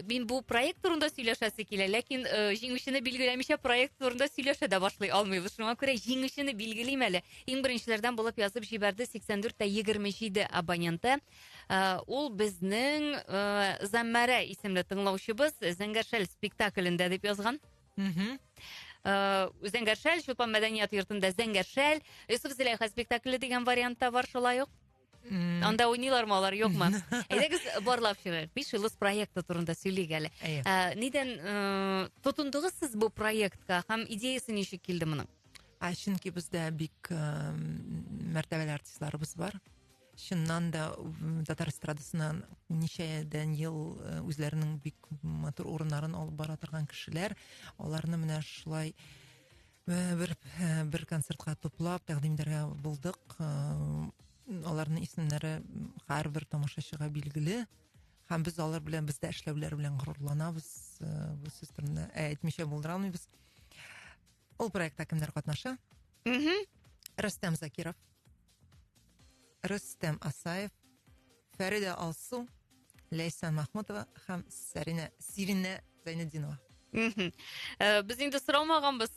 мин бу проект турында сөйләшәсе килә, ләкин җиңүчене билгеләмичә проект турында сөйләшә дә башлый алмыйбыз. Шуңа күрә җиңүчене билгелим әле. Иң беренчеләрдән булып язып җибәрде 84 27 абоненты. Ул безнең Заммәрә исемле тыңлаучыбыз Зәңгәр шәл спектаклендә дип язган. Зәңгәр шәл, Чулпан мәдәният йортында Зәңгәр шәл, Йосыф Зөләйха спектакле дигән вариант та бар шулай ук. Анда уйныйлармы алар, юкмы? Әйдәгез барлап чыгыйк. Биш йолдыз проекты турында сөйлик әле. Нидән тотындыгыз сез бу проектка һәм идеясы ничек килде моның? Ә чөнки бездә бик мәртәбәле артистларыбыз бар. Чыннан да татар эстрадасыннан ничәдән ел үзләренең бик матур урыннарын алып бара торган кешеләр. Аларны менә шулай бер бер концертка туплап тәкъдим итәргә булдык. Аларның исемнәре һәрбер тамашачыга билгеле. Һәм без алар белән бездә эшләүләр белән горурланабыз. Бу сүз турында әйтмичә булдыра алмыйбыз. Ул проектта кемнәр катнаша? Рөстәм Закиров, Рөстәм Асаев, Фәридә Алсу, Ләйсән Махмутова һәм Сәринә Сиринә Зәйнетдинова. Без инде сорамаганбыз,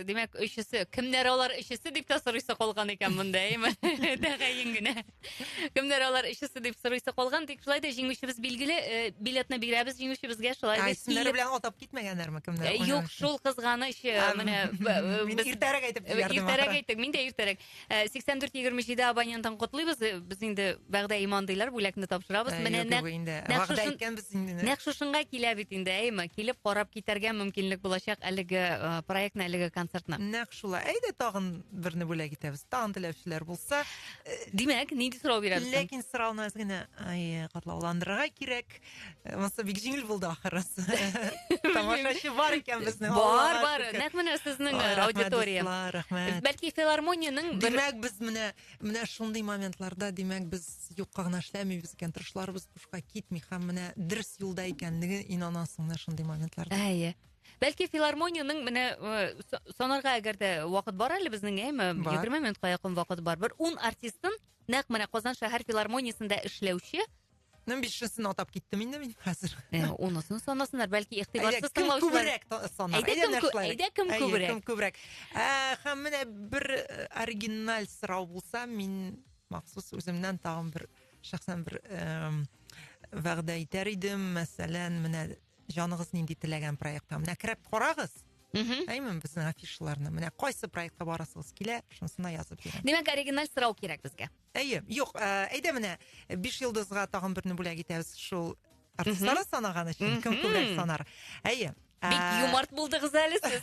димәк, өчесе, кемнәр алар өчесе дип тә сорыйсы калган икән монда, әйме? Тәгаен генә. Кемнәр алар өчесе дип сорыйсы калган, тик шулай да җиңүчебез билгеле, билетны бирәбез җиңүчебезгә, шулай да. Исемнәре белән атап китмәгәннәрме кемнәр? Юк, шул кызганыч, менә мин иртәрәк әйтеп җибәрдем. Иртәрәк әйттек, мин дә иртәрәк. 8427 абонентын котлыйбыз. Без инде вәгъдә иман диләр, бүләкне тапшырабыз. Менә нәкъ вәгъдә иткәнбез инде. Нәкъ шушынга килә бит инде, әйме? Килеп карап китәргә мөмкинлек булачак әлеге проектны, әлеге концертны. Нәкъ шулай. Әйдә тагын берне бүләк итәбез. Тагын теләүчеләр булса. Димәк, нинди сорау бирәбез? Ләкин сорауны әз генә катлауландырырга кирәк. Монысы бик җиңел булды ахырысы. Тамашачы бар икән безнең. Бар, бар. Нәкъ менә сезнең аудитория. Рәхмәт. Бәлки филармониянең Димәк, без менә менә шундый моментларда, димәк, без юкка гына эшләмибез икән, тырышларыбыз бушка китми һәм менә дөрес юлда икәнлеге инанасың менә шундый моментларда. Әйе. Бәлки филармониянең менә санарга әгәр дә вакыт бар әле безнең, әйме? 20 минутка якын вакыт бар. Бер 10 артистын нәкъ менә Казан шәһәр филармониясендә эшләүче. Ну, бишесен атап киттем инде мин хәзер. Унысын санасыннар, бәлки игътибарсыз тыңлаучылар. Әйдә, кем күбрәк санар. Әйдә, кем күбрәк. Кем күбрәк. Һәм менә бер оригиналь сорау булса, мин махсус үземнән тагын бер шәхсән бер вәгъдә итәр идем. Мәсәлән, менә җаныгыз нинди теләгән проектта. Менә кереп карагыз. Әйме, безнең афишаларны. Менә кайсы проектка барасыгыз килә, шунысына язып бирәм. Димәк, оригиналь сорау кирәк безгә. Әйе, юк, әйдә менә 5 йолдызга тагын берне бүләк итәбез шул артистларны санаган өчен, кем күбрәк санар. Әйе. Бик юмарт булдыгыз әле сез.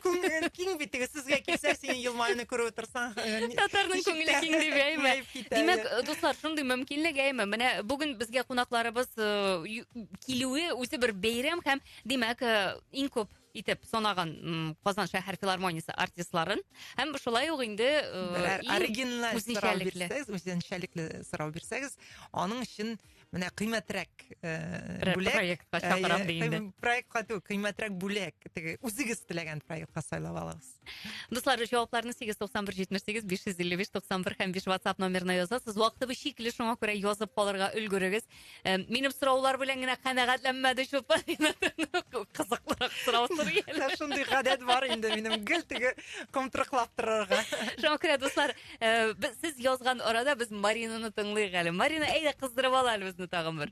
Күңел киң бит, теге сезгә килсә, синең елмаюны күреп утырсаң. Татарның күңеле киң дип, әйме? Димәк, дуслар, шундый мөмкинлек, әйме? Менә бүген безгә кунакларыбыз килүе үзе бер бәйрәм һәм, димәк, иң күп итеп санаган Казан шәһәр филармониясе артистларын һәм шулай ук инде оригиналь сорау бирсәгез, үзенчәлекле сорау бирсәгез, аның өчен менә кыйммәтрәк бүләк проектка чакырам дигәндә. Проектка түгел, кыйммәтрәк бүләк, теге үзегез теләгән проектка сайлап алыгыз. Дуслар, җавапларны 891 78 555 91 һәм 5 WhatsApp номерына язасыз. Вакытыбыз чикле, шуңа күрә язып калырга өлгерегез. Минем сораулар белән генә канәгатьләнмәде Чулпан. Кызыклырак сорау сорый әле. Шундый гадәт бар инде минем гел теге комтырыклап торырга. Шуңа күрә, дуслар, без сез язган арада без Маринаны тыңлыйк әле. Марина, әйдә кыздырып ал әле безне тагын бер.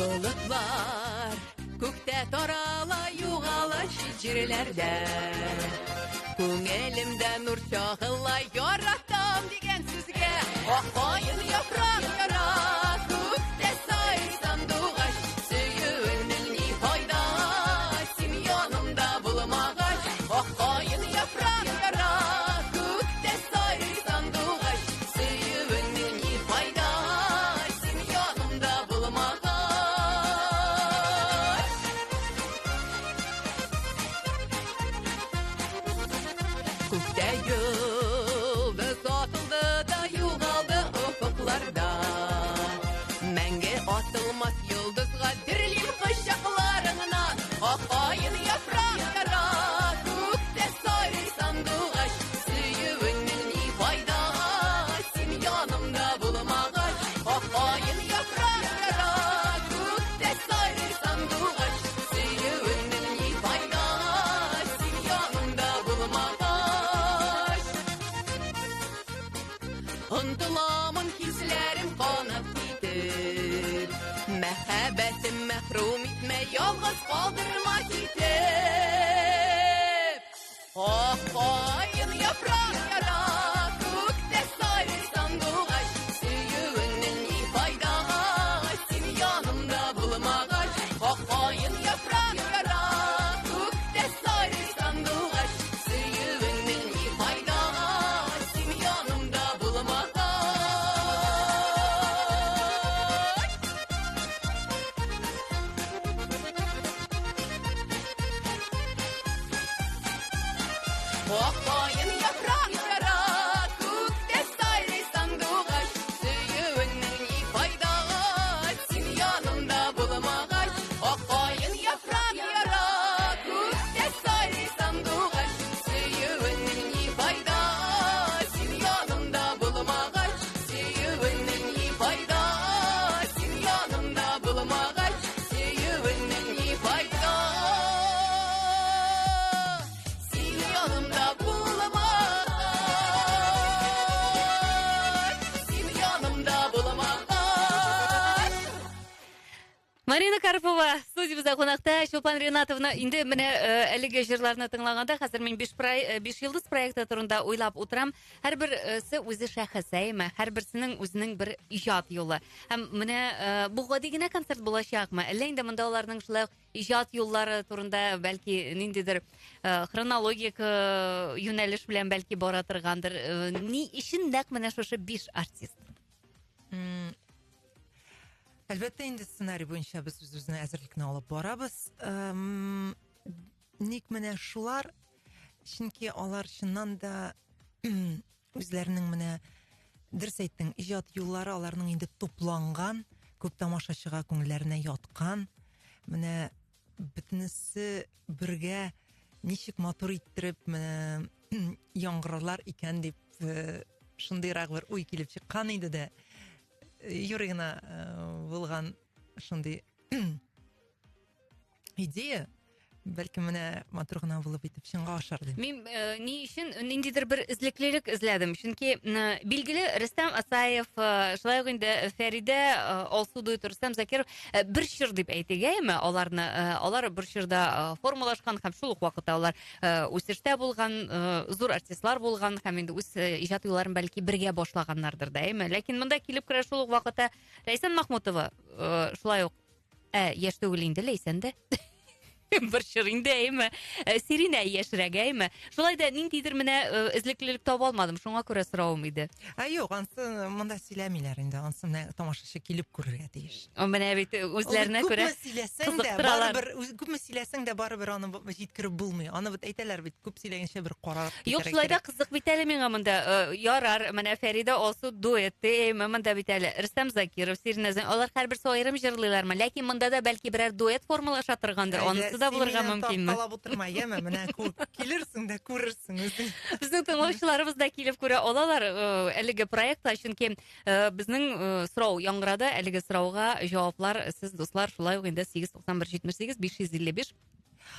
Болытлар күктә тарала, югала чит җирләрдә. Күңелемдә нур чагыла, яратам дигән сүзгә. Ак каен яфрак яра, күктә сайрый сандугач. Сөюеңнең ни файда, син янымда булмагач. Ак каен яфрак яра, күктә сайрый сандугач. Сөюеңнең ни файда, Күктә йолдыз атылды да югалды офыкларда. Мәңге атылмас йолдызга дерлим кочакларыңнан. Ак каен яфрак яра, күктә сайрый сандугач. Сөюеңнең ни файда, син янымда булмагач. Ак каен яфрак яра, күктә сайрый сандугач. Сөюеңнең ни файда, син янымда булмагач. Онтыламын хисләрем канат китеп, Мәхәббәтем мәхрүм итмә, ялгыз калдырма китеп. Ак каен яфрак яра, күктә сайрый сандугач. Сөюеңнең ни файда, син янымда булмагач. Ак каен яфрак яра, күктә сайрый сандугач. Сөюеңнең ни файда, син янымда булмагач. Ак каен яфрак яра, күктә сайрый сандугач. Сөюеңнең ни файда, син янымда булмагач. Ак каен яфрак яра, күктә сайрый сандугач. Сөюеңнең ни файда, син янымда булмагач. Сөюеңнең ни файда, син янымда булмагач. Сөюеңнең ни файда, син янымда булмагач. Син янымда булмагач. Марина Карпова студиябездә кунакта. Чулпан Ринатовна, инде менә әлеге җырларны тыңлаганда хәзер мин биш йолдыз проекты турында уйлап утырам. Һәрберсе үзе шәхес, әйме? Һәрберсенең үзенең бер иҗат юлы. Һәм менә бу гади генә концерт булачакмы? Әллә инде монда аларның шулай ук иҗат юллары турында бәлки ниндидер хронологик юнәлеш белән бәлки бара торгандыр. Ни өчен нәкъ менә шушы биш артист? Әлбәттә, инде сценарий буенча без үз-үзенә әзерлекне алып барабыз. Ник менә шулар? Чөнки алар чыннан да үзләренең менә дөрес әйттең, иҗат юллары аларның инде тупланган, күп тамашачыга күңелләренә яткан. Менә бөтенесе бергә ничек матур иттереп менә яңгырарлар икән дип шундыйрак бер уй килеп чыккан иде дә. Юрый гына булган шундый идея, бәлки менә матур гына булып итеп чынга ашар дип. Мин ни өчен ниндидер бер эзлеклелек эзләдем. Чөнки билгеле Рөстәм Асаев, шулай ук инде Фәридә, Алсу дуэты, Рөстәм Закиров бер чор дип әйтик, әйеме? Аларны алар бер чорда формалашкан һәм шул ук вакытта алар үсештә булган, зур артистлар булган һәм инде үз иҗат юлларын бәлки бергә башлаганнардыр да, әйеме? Ләкин монда килеп керә шул ук вакытта Ләйсән Махмутова, шулай ук яшь түгел инде Ләйсән дә. Бер чор инде, әйме? Сиринә яшьрәк, әйме? Шулай да ниндидер менә эзлеклелек таба алмадым, шуңа күрә соравым иде. Ә юк, ансы монда сөйләмиләр инде, ансы менә тамашачы килеп күрергә тиеш. Менә бит үзләренә күрә күпме сөйләсәң дә, барыбер, күпме сөйләсәң дә барыбер аны җиткереп булмый. Аны бит әйтәләр бит, күп сөйләгәнчә бер карар Юк, шулай да кызык бит әле миңа монда. Ярар, менә Фәридә Алсу дуэты, әйме, монда бит әле Рөстәм Закиров, Сиринә Зәй, алар һәрберсе аерым җырлыйлармы? Ләкин монда да бәлки берәр дуэт формалаша торгандыр, анысы да булырга мөмкинме? Тарткалап утырма, яме, менә килерсең дә күрерсең үзең. Безнең тыңлаучыларыбыз да килеп күрә алалар әлеге проектта, чөнки безнең сорау яңгырады, әлеге сорауга җаваплар сез, дуслар, шулай ук инде 891 78 555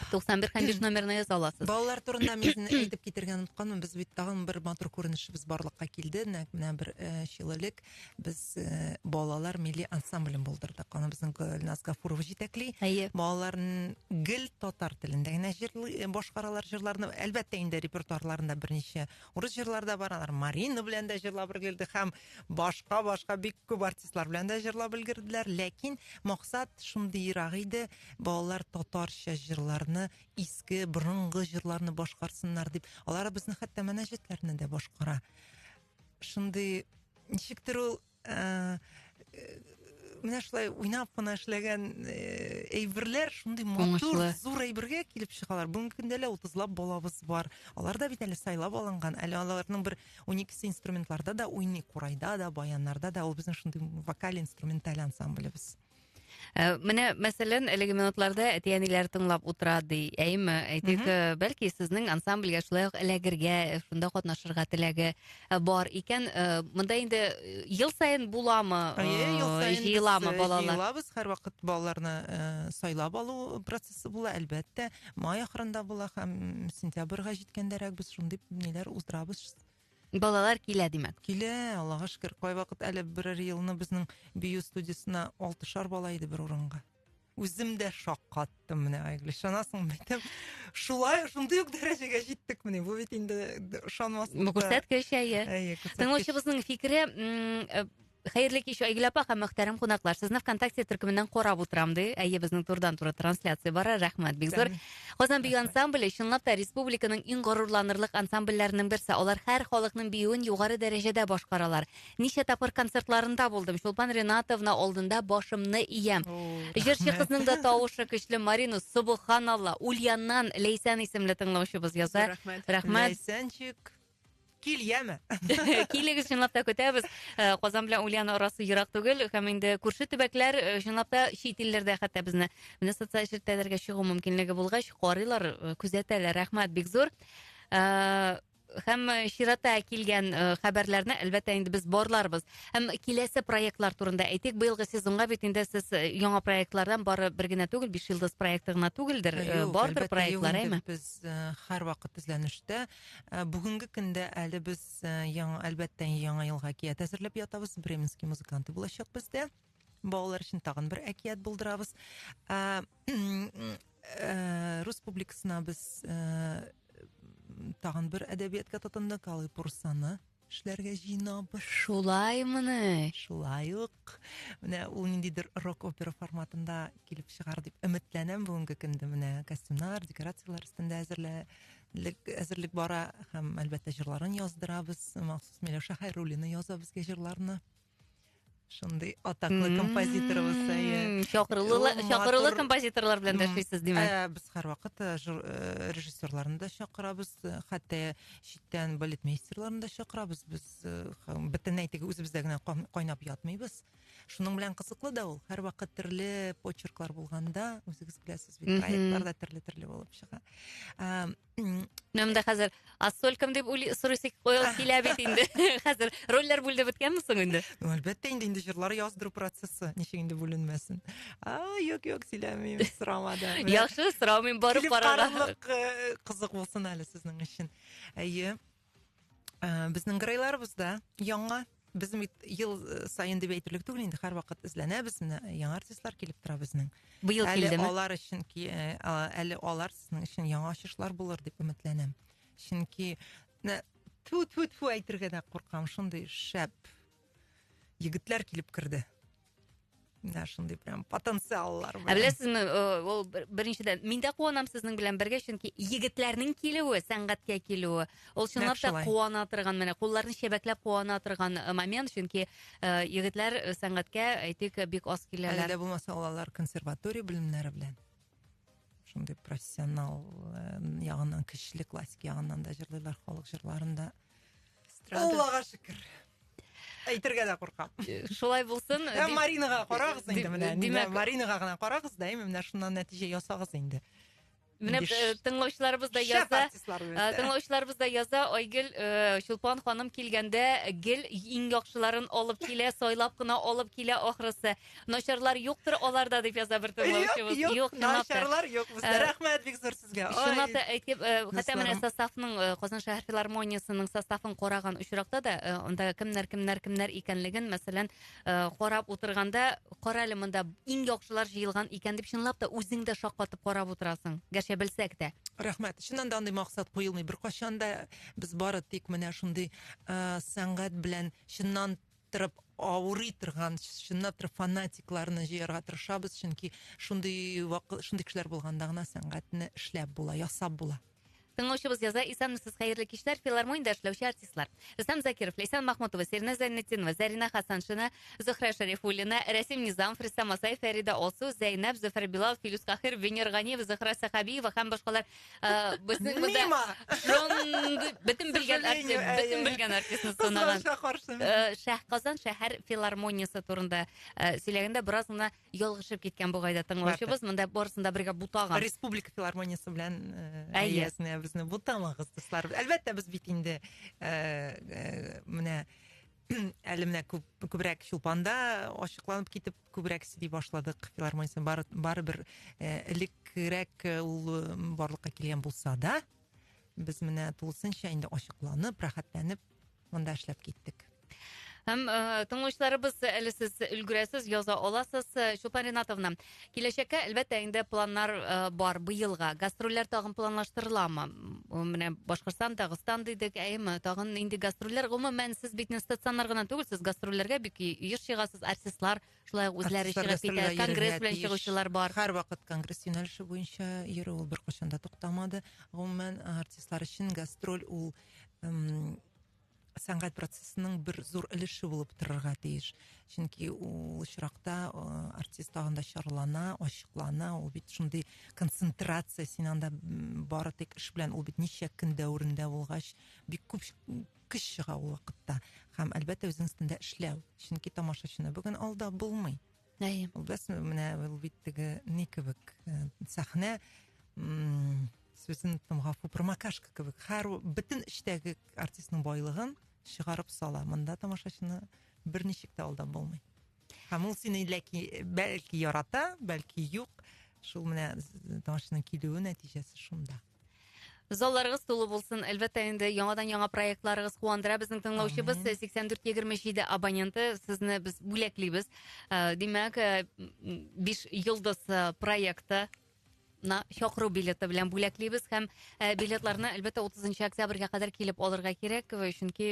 91 һәм 5 номерына яза аласыз. Балалар турында мин әйтеп китергән онытканмын. Без бит тагын бер матур күренешебез барлыкка килде. Нәкъ менә бер ел элек без балалар милли ансамблен булдырдык. Аны безнең Гөлназ Гафурова җитәкли. Балалар гел татар телендә генә башкаралар җырларны. Әлбәттә инде репертуарларында берничә урыс җырлар да бар. Алар Марина белән дә җырлап өлгерде һәм башка-башка бик күп артистлар белән дә җырлап өлгерделәр. Ләкин максат шундыйрак иде: балалар татарча җырларны, иске, борынгы җырларны башкарсыннар дип. Алар безнең хәтта мөнәҗәтләрне дә башкара. Шундый ничектер ул Менә шулай уйнап кына эшләгән әйберләр шундый матур, зур әйбергә килеп чыгалар. Бүгенге көндә әле 30лап балабыз бар. Алар да бит әле сайлап алынган. Әле аларның бер 12-се инструментларда да уйный, курайда да, баяннарда да. Ул безнең шундый вокаль-инструменталь ансамблебез. Менә, мәсәлән, әлеге минутларда әти-әниләр тыңлап утыра ди. Әйме, әйтик, бәлки сезнең ансамбльгә шулай ук эләгергә, шунда катнашырга теләге бар икән. Монда инде ел саен буламы? Әйе, ел саен җыеламы балалар? Җыелабыз, һәрвакыт балаларны сайлап алу процессы була, әлбәттә. Май ахырында була һәм сентябрьгә җиткәндәрәк без шундый ниләр уздырабыз. Балалар килә, димәк. Килә, Аллага шөкер. Кайвакыт әле берәр елны безнең бию студиясенә 6-шар бала иде бер урынга. Үзем дә шаккаттым менә, Айгөл, ышанасыңмы? Әйтәм, шулай, шундый ук дәрәҗәгә җиттек менә. Бу бит инде ышанмаслык. Бу күрсәткеч, әйе. Әйе, күрсәткеч. Тыңлаучыбызның фикере, хәерле кич, Айгөл апа һәм мөхтәрәм кунаклар. Сезне ВКонтакте төркеменнән карап утырам, ди. Әйе, безнең турыдан-туры трансляция бара. Рәхмәт, бик зур. Казан бию ансамбле чынлап та республиканың иң горурланырлык ансамбльләренең берсе. Алар һәр халыкның биюен югары дәрәҗәдә башкаралар. Ничә тапкыр концертларында булдым. Чулпан Ринатовна алдында башымны иям. Җырчы кызның да тавышы көчле. Марина, субханалла, Ульяннан Ләйсән исемле тыңлаучыбыз яза. Рәхмәт. Рәхмәт. Ләйсәнчик. Кил, яме. Килегез, чынлап та көтәбез. Казан белән Ульян арасы ерак түгел, һәм инде күрше төбәкләр, чынлап та чит илләрдә хәтта безне менә социаль челтәрләргә чыгу мөмкинлеге булгач, карыйлар, күзәтәләр. Рәхмәт бик зур. Һәм чиратта килгән хәбәрләрне әлбәттә инде без барларбыз. Һәм киләсе проектлар турында әйтик. Быелгы сезонга бит инде сез яңа проектлардан бары бер генә түгел, 5 йолдыз проекты гына түгелдер, Юк, бардыр әлбәттә, проектлар, юк инде. әйме? Без һәрвакыт эзләнештә. Бүгенге көндә әле без яңа, әлбәттә, яңа елга әкият әзерләп ятабыз. Бременский музыканты булачак бездә. Балалар өчен тагын бер әкият булдырабыз. Рус публикасына без тагын бер әдәбиятка тотындык, Алый Пурсаны эшләргә җыенабыз. Шулаймыни? Шулай ук. Менә ул ниндидер рок-опера форматында килеп чыгар дип өметләнәм бүгенге көндә. Менә костюмнар, декорацияләр өстендә әзерлек бара һәм әлбәттә җырларын яздырабыз. Махсус Миләүшә Хәйруллина яза безгә җырларны. Шундый атаклы композиторыбыз, әйе. Чакырулы, Ул чакырулы матур композиторлар белән дә эшлисез, димәк. Без һәрвакыт режиссерларны да чакырабыз, хәтта читтән балетмейстерларны да чакырабыз. Без бөтенләй теге үзебездә генә кайнап ятмыйбыз. Шуның белән кызыклы да ул. Һәрвакыт төрле почерклар булганда, үзегез беләсез бит, проектлар да төрле-төрле булып чыга. Менә монда хәзер Ассоль кем дип сорыйсы килә бит инде. Хәзер рольләр бүлде беткәнме соң инде? Ну, әлбәттә инде, инде җырлар яздыру процессы ничек инде бүленмәсен. А, юк, юк, сөйләмим, сорама да. Менә Яхшы, сорамыйм, барып килеп карарга. карарлык, кызык булсын әле сезнең өчен. Әйе. Безнең геройларыбыз да яңа. Без бит ел саен дип әйтерлек түгел инде, һәрвакыт эзләнәбез, менә яңа артистлар килеп тора безнең. Быел Әле килдеме? алар өчен әле алар сезнең өчен яңа ачышлар булыр дип өметләнәм. Чөнки менә тфу-тфу-тфу әйтергә дә куркам, шундый шәп егетләр килеп керде. Менә шундый прям потенциаллар Ә белән. беләсезме, ул беренчедән, мин дә куанам сезнең белән бергә, чөнки егетләрнең килүе, сәнгатькә килүе, ул чынлап та Нәкъ шулай. куана торган, менә кулларны чәбәкләп куана торган момент, чөнки егетләр сәнгатькә, әйтик, бик аз киләләр. Әле дә булмаса, алар консерватория белемнәре белән. Шундый профессионал ягыннан, көчле классик ягыннан да җырлыйлар, халык җырларын да. Эстрада. Аллага шөкер. Әйтергә дә куркам. Шулай булсын, Ә дип Маринага карагыз инде менә. Димәк, Маринага гына карагыз да, әйме, менә шуннан нәтиҗә ясагыз инде. Менә, Инде тыңлаучыларыбыз да шәп яза. артистлар бездә. Тыңлаучыларыбыз да яза, Айгөл, Чулпан ханым килгәндә гел иң яхшыларын алып килә, сайлап кына алып килә ахрысы. Начарлар юктыр аларда дип яза бер тыңлаучыбыз. Юк, юк, Юк, чынлап та. начарлар юк бездә. Рәхмәт бик зур сезгә. Ай. Чынлап та әйтеп, хәтта менә Дусларым. составның, Казан шәһәр филармониясенең составын караган очракта да, анда кемнәр, кемнәр, кемнәр икәнлеген, мәсәлән, карап утырганда, кара әле монда иң яхшылар җыелган икән дип чынлап та үзең дә шаккатып карап утырасың. Гәрчә белсәк тә. Рәхмәт. Чыннан да андый максат куелмый. Беркайчан да без бары тик менә шундый сәнгать белән чыннан торып авырый торган, чынлап торып фанатикларны җыярга тырышабыз, чөнки шундый кешеләр булганда гына сәнгатьне эшләп була, ясап була. Тыңлаучыбыз яза, исәнмесез, хәерле кичләр, филармониядә эшләүче артистлар. Рөстәм Закиров, Ләйсән Махмутова, Сиринә Зәйнетдинова, Зәринә Хасаншина, Зөһрә Шәрифуллина, Рәсим Низамов, Рөстәм Асаев, Фәридә Алсу, Зәйнәб, Зөфәр Билал, Филүс Каһир, Венер Ганиев, Зөһрә Сәхәбиева һәм башкалар. Э, безнең монда Мимо! шундый бөтен белгән Сожалению, артист, бөтен әйе. белгән артистны санаган. Кызганычка каршы. Э, Шәһ Казан шәһәр филармониясе турында э, сөйләгәндә бераз гына ялгышып киткән бугай да тыңлаучыбыз. Монда барысын да бергә бутаган. Республика филармониясе белән Әйе. әйесенә безне бутамагыз, дуслар. Әлбәттә, без бит инде менә әле менә күп күбрәк Чулпанда ачыкланып китеп күбрәк сөйли башладык филармониясен. Барыбер элеккерәк ул барлыкка килгән булса да, без менә тулысынча инде ачыкланып, рәхәтләнеп монда эшләп киттек. Һәм тыңлаучыларыбыз, әле сез өлгерәсез, яза аласыз. Чулпан Ринатовна, киләчәккә әлбәттә инде планнар бар быелга. Гастрольләр тагын планлаштырыламы? Менә Башкортстан, Дагыстан дидек, әйеме? Тагын инде гастрольләр, гомумән, сез бит стационар гына түгел, сез гастрольләргә бик еш чыгасыз, артистлар шулай ук үзләре Артистлар чыгып китә, гастрольгә конгресс йөрергә белән тиеш. чыгучылар бар. Һәрвакыт конгресс юнәлеше буенча йөрү ул беркайчан да туктамады. Гомумән, артистлар өчен гастроль ул сәнгать процессының бер зур өлеше булып торырга тиеш. Чөнки ул очракта артист тагын да чарлана, ачыклана, ул бит шундый концентрация, син анда бары тик эш белән, ул бит ничә көн дәверендә булгач, бик күп көч чыга ул вакытта. Һәм әлбәттә үзең өстендә эшләү. Чөнки тамашачыны бүген алдап булмый. Әйе. Ул беләсеңме, менә ул бит теге ни кебек, сәхнә, сүзен оныттым, гафу, промокашка кебек. Һәр бөтен эчтәге артистның байлыгын чыгарып сала. Монда тамашачыны берничек тә алдап булмый. Һәм ул сине ләки, бәлки ярата, бәлки юк. Шул менә тамашачының килүе нәтиҗәсе шунда. Залларыгыз тулы булсын. Әлбәттә инде яңадан яңа проектларыгыз куандыра. Безнең тыңлаучыбыз Амин. 8427 абоненты. Сезне без бүләклибез. Димәк, 5 йолдыз проекты на чакыру билеты белән бүләклибез һәм билетларны әлбәттә 30 октябрьгә кадәр килеп алырга кирәк, чөнки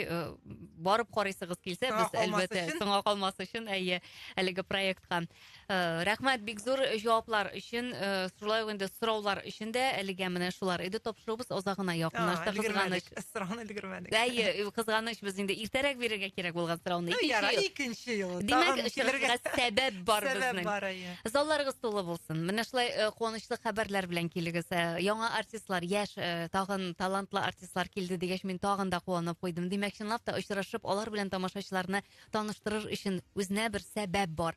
барып карыйсыгыз килсә, Соңа без калмас әлбәттә өчен. соңа калмас өчен, әйе, әлеге проектка. Рәхмәт бик зур җаваплар өчен, шулай ук инде сораулар өчен дә әлегә менә шулар иде. Тапшыруыбыз азагына якынлашты. Кызганыч. Сорауны өлгермәдек. Әйе, кызганыч, без инде иртәрәк бирергә кирәк булган сорауны. Ну, Икенче ярар, ел. икенче юлы. Димәк, Тагын очрашырга килергә сәбәп бар сәбәп безнең. бар, әйе. Залларыгыз тулы булсын. Менә шулай куанычлы хәбәрләр белән килегез. Яңа артистлар, яшь, тагын талантлы артистлар килде дигәч, мин тагын да куанып куйдым. Димәк, чынлап та очрашып, алар белән тамашачыларны таныштырыр өчен үзенә бер сәбәп бар.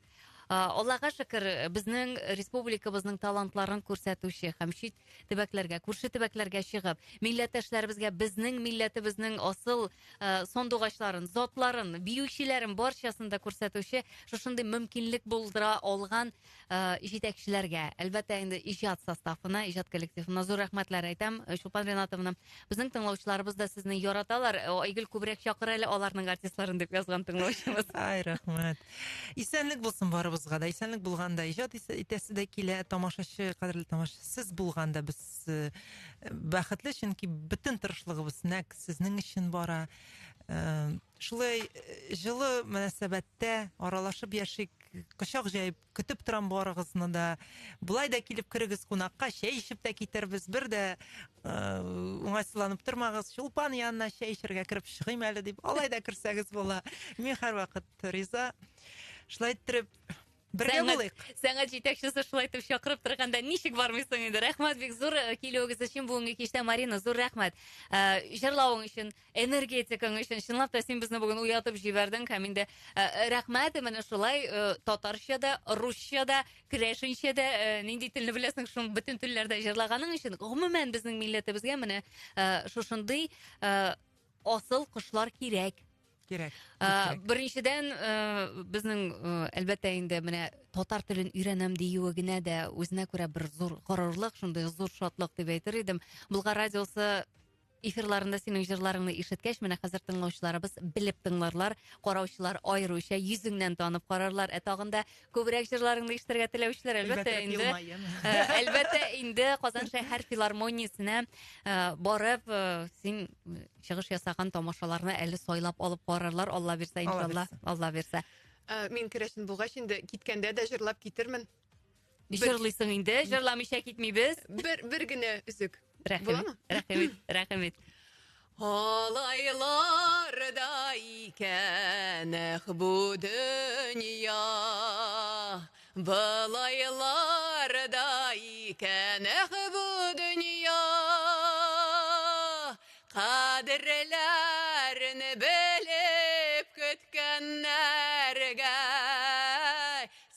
Аллаһка шөкер, безнең республикабызның талантларын күрсәтүче һәм чит төбәкләргә, күрше төбәкләргә чыгып, милләттәшләребезгә безнең милләтебезнең асыл сандугачларын, затларын, биючеләрен барчасын да күрсәтүче шушындый мөмкинлек булдыра алган җитәкчеләргә, әлбәттә инде иҗат составына, иҗат коллективына зур рәхмәтләр әйтәм. Чулпан Ринатовна, безнең тыңлаучыларыбыз да сезне яраталар. Айгөл күбрәк чакыр әле аларның артистларын дип язган тыңлаучыбыз. Ай, рәхмәт. Исәнлек булсын барыбызга да. Исәнлек булганда иҗат итәсе дә килә. Тамашачы, кадерле тамашачы, сез булганда без бәхетле, чөнки бөтен тырышлыгыбыз нәкъ сезнең өчен бара. Шулай җылы мөнәсәбәттә аралашып яшик, кочак җәеп көтеп торам барыгызны да. Болай да килеп керегез кунакка, чәй эчеп тә китербез. Бер дә уңайсызланып тормагыз. Чулпан янына чәй эчәргә кереп чыгыйм әле дип, алай да керсәгез була. Мин һәрвакыт риза. Шулай иттереп бергә булыйк. Сәнгать җитәкчесе шулай итеп чакырып торганда ничек бармыйсың инде? Рәхмәт бик зур килүегез өчен бүгенге кичтә, Марина, зур рәхмәт. Җырлавың өчен, энергетикаң өчен, чынлап та син безне бүген уятып җибәрдең һәм инде рәхмәт менә шулай татарча да, русча да, керәшенчә дә, нинди телне беләсең, шул бөтен телләрдә җырлаганың өчен. Гомумән безнең милләтебезгә менә шушындый асыл кошлар кирәк. Кирәк, кирәк. Беренчедән, безнең, әлбәттә инде менә татар телен өйрәнәм диюе генә дә үзенә күрә бер зур горурлык, шундый зур шатлык дип әйтер идем. Болгар радиосы эфирларында синең җырларыңны ишеткәч, менә хәзер тыңлаучыларыбыз белеп тыңларлар, караучылар аеруча йөзеңнән танып карарлар. Ә тагын да күбрәк җырларыңны ишетергә теләүчеләр, әлбәттә Әлбәттә, инде, елмаем. әлбәттә инде Казан шәһәр филармониясенә барып, син чыгыш ясаган тамашаларны әле сайлап алып карарлар, Алла бирсә, Алла иншалла, бирсә. Алла бирсә. Мин керәшен булгач инде киткәндә дә җырлап китермен. Җырлыйсың инде, җырламыйча китмибез. Бер генә өзек. Рәхим Буламы? ит, рәхим ит, рәхим ит. Алайларда икән эх бу дөнья, Былайларда икән эх бу дөнья. Кадерләрне белеп көткәннәргә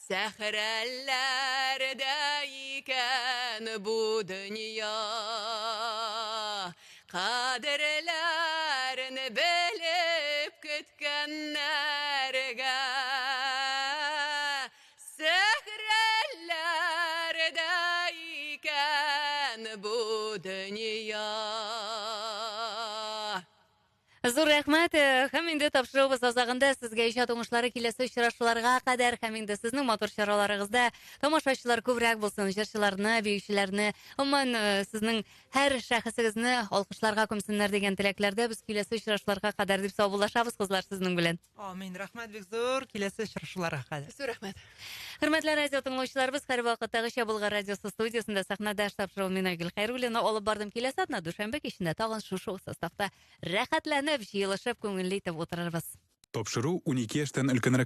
Сәхрәләрдә икән бу дөнья. Кадерләрне белеп көткәннәргә Сәхрәләрдә икән бу дөнья. Зур рәхмәт. Һәм инде тапшыруыбыз азагында сезгә иҗат уңышлары, киләсе очрашуларга кадәр һәм инде сезнең матур чараларыгызда тамашачылар күбрәк булсын, җырчыларны, биючеләрне, гомумән, сезнең һәр шәхесегезне алкышларга күмсеннәр дигән теләкләрдә без киләсе очрашуларга кадәр дип саубуллашабыз, кызлар, сезнең белән. Амин. Рәхмәт бик зур. Киләсе очрашуларга кадәр. Зур рәхмәт. Хөрмәтле радио тыңлаучыларыбыз, һәрвакыттагыча Болгар радиосы студиясендә сәхнәдә тапшыруын мин, Айгөл Хәйруллина, алып бардым. Киләсе атна дүшәмбе кичендә тагын шушы ук составта рәхәтләнеп, җыелышып, күңелле итеп утырырбыз. Тапшыру 12 яшьтән өлкәнрәк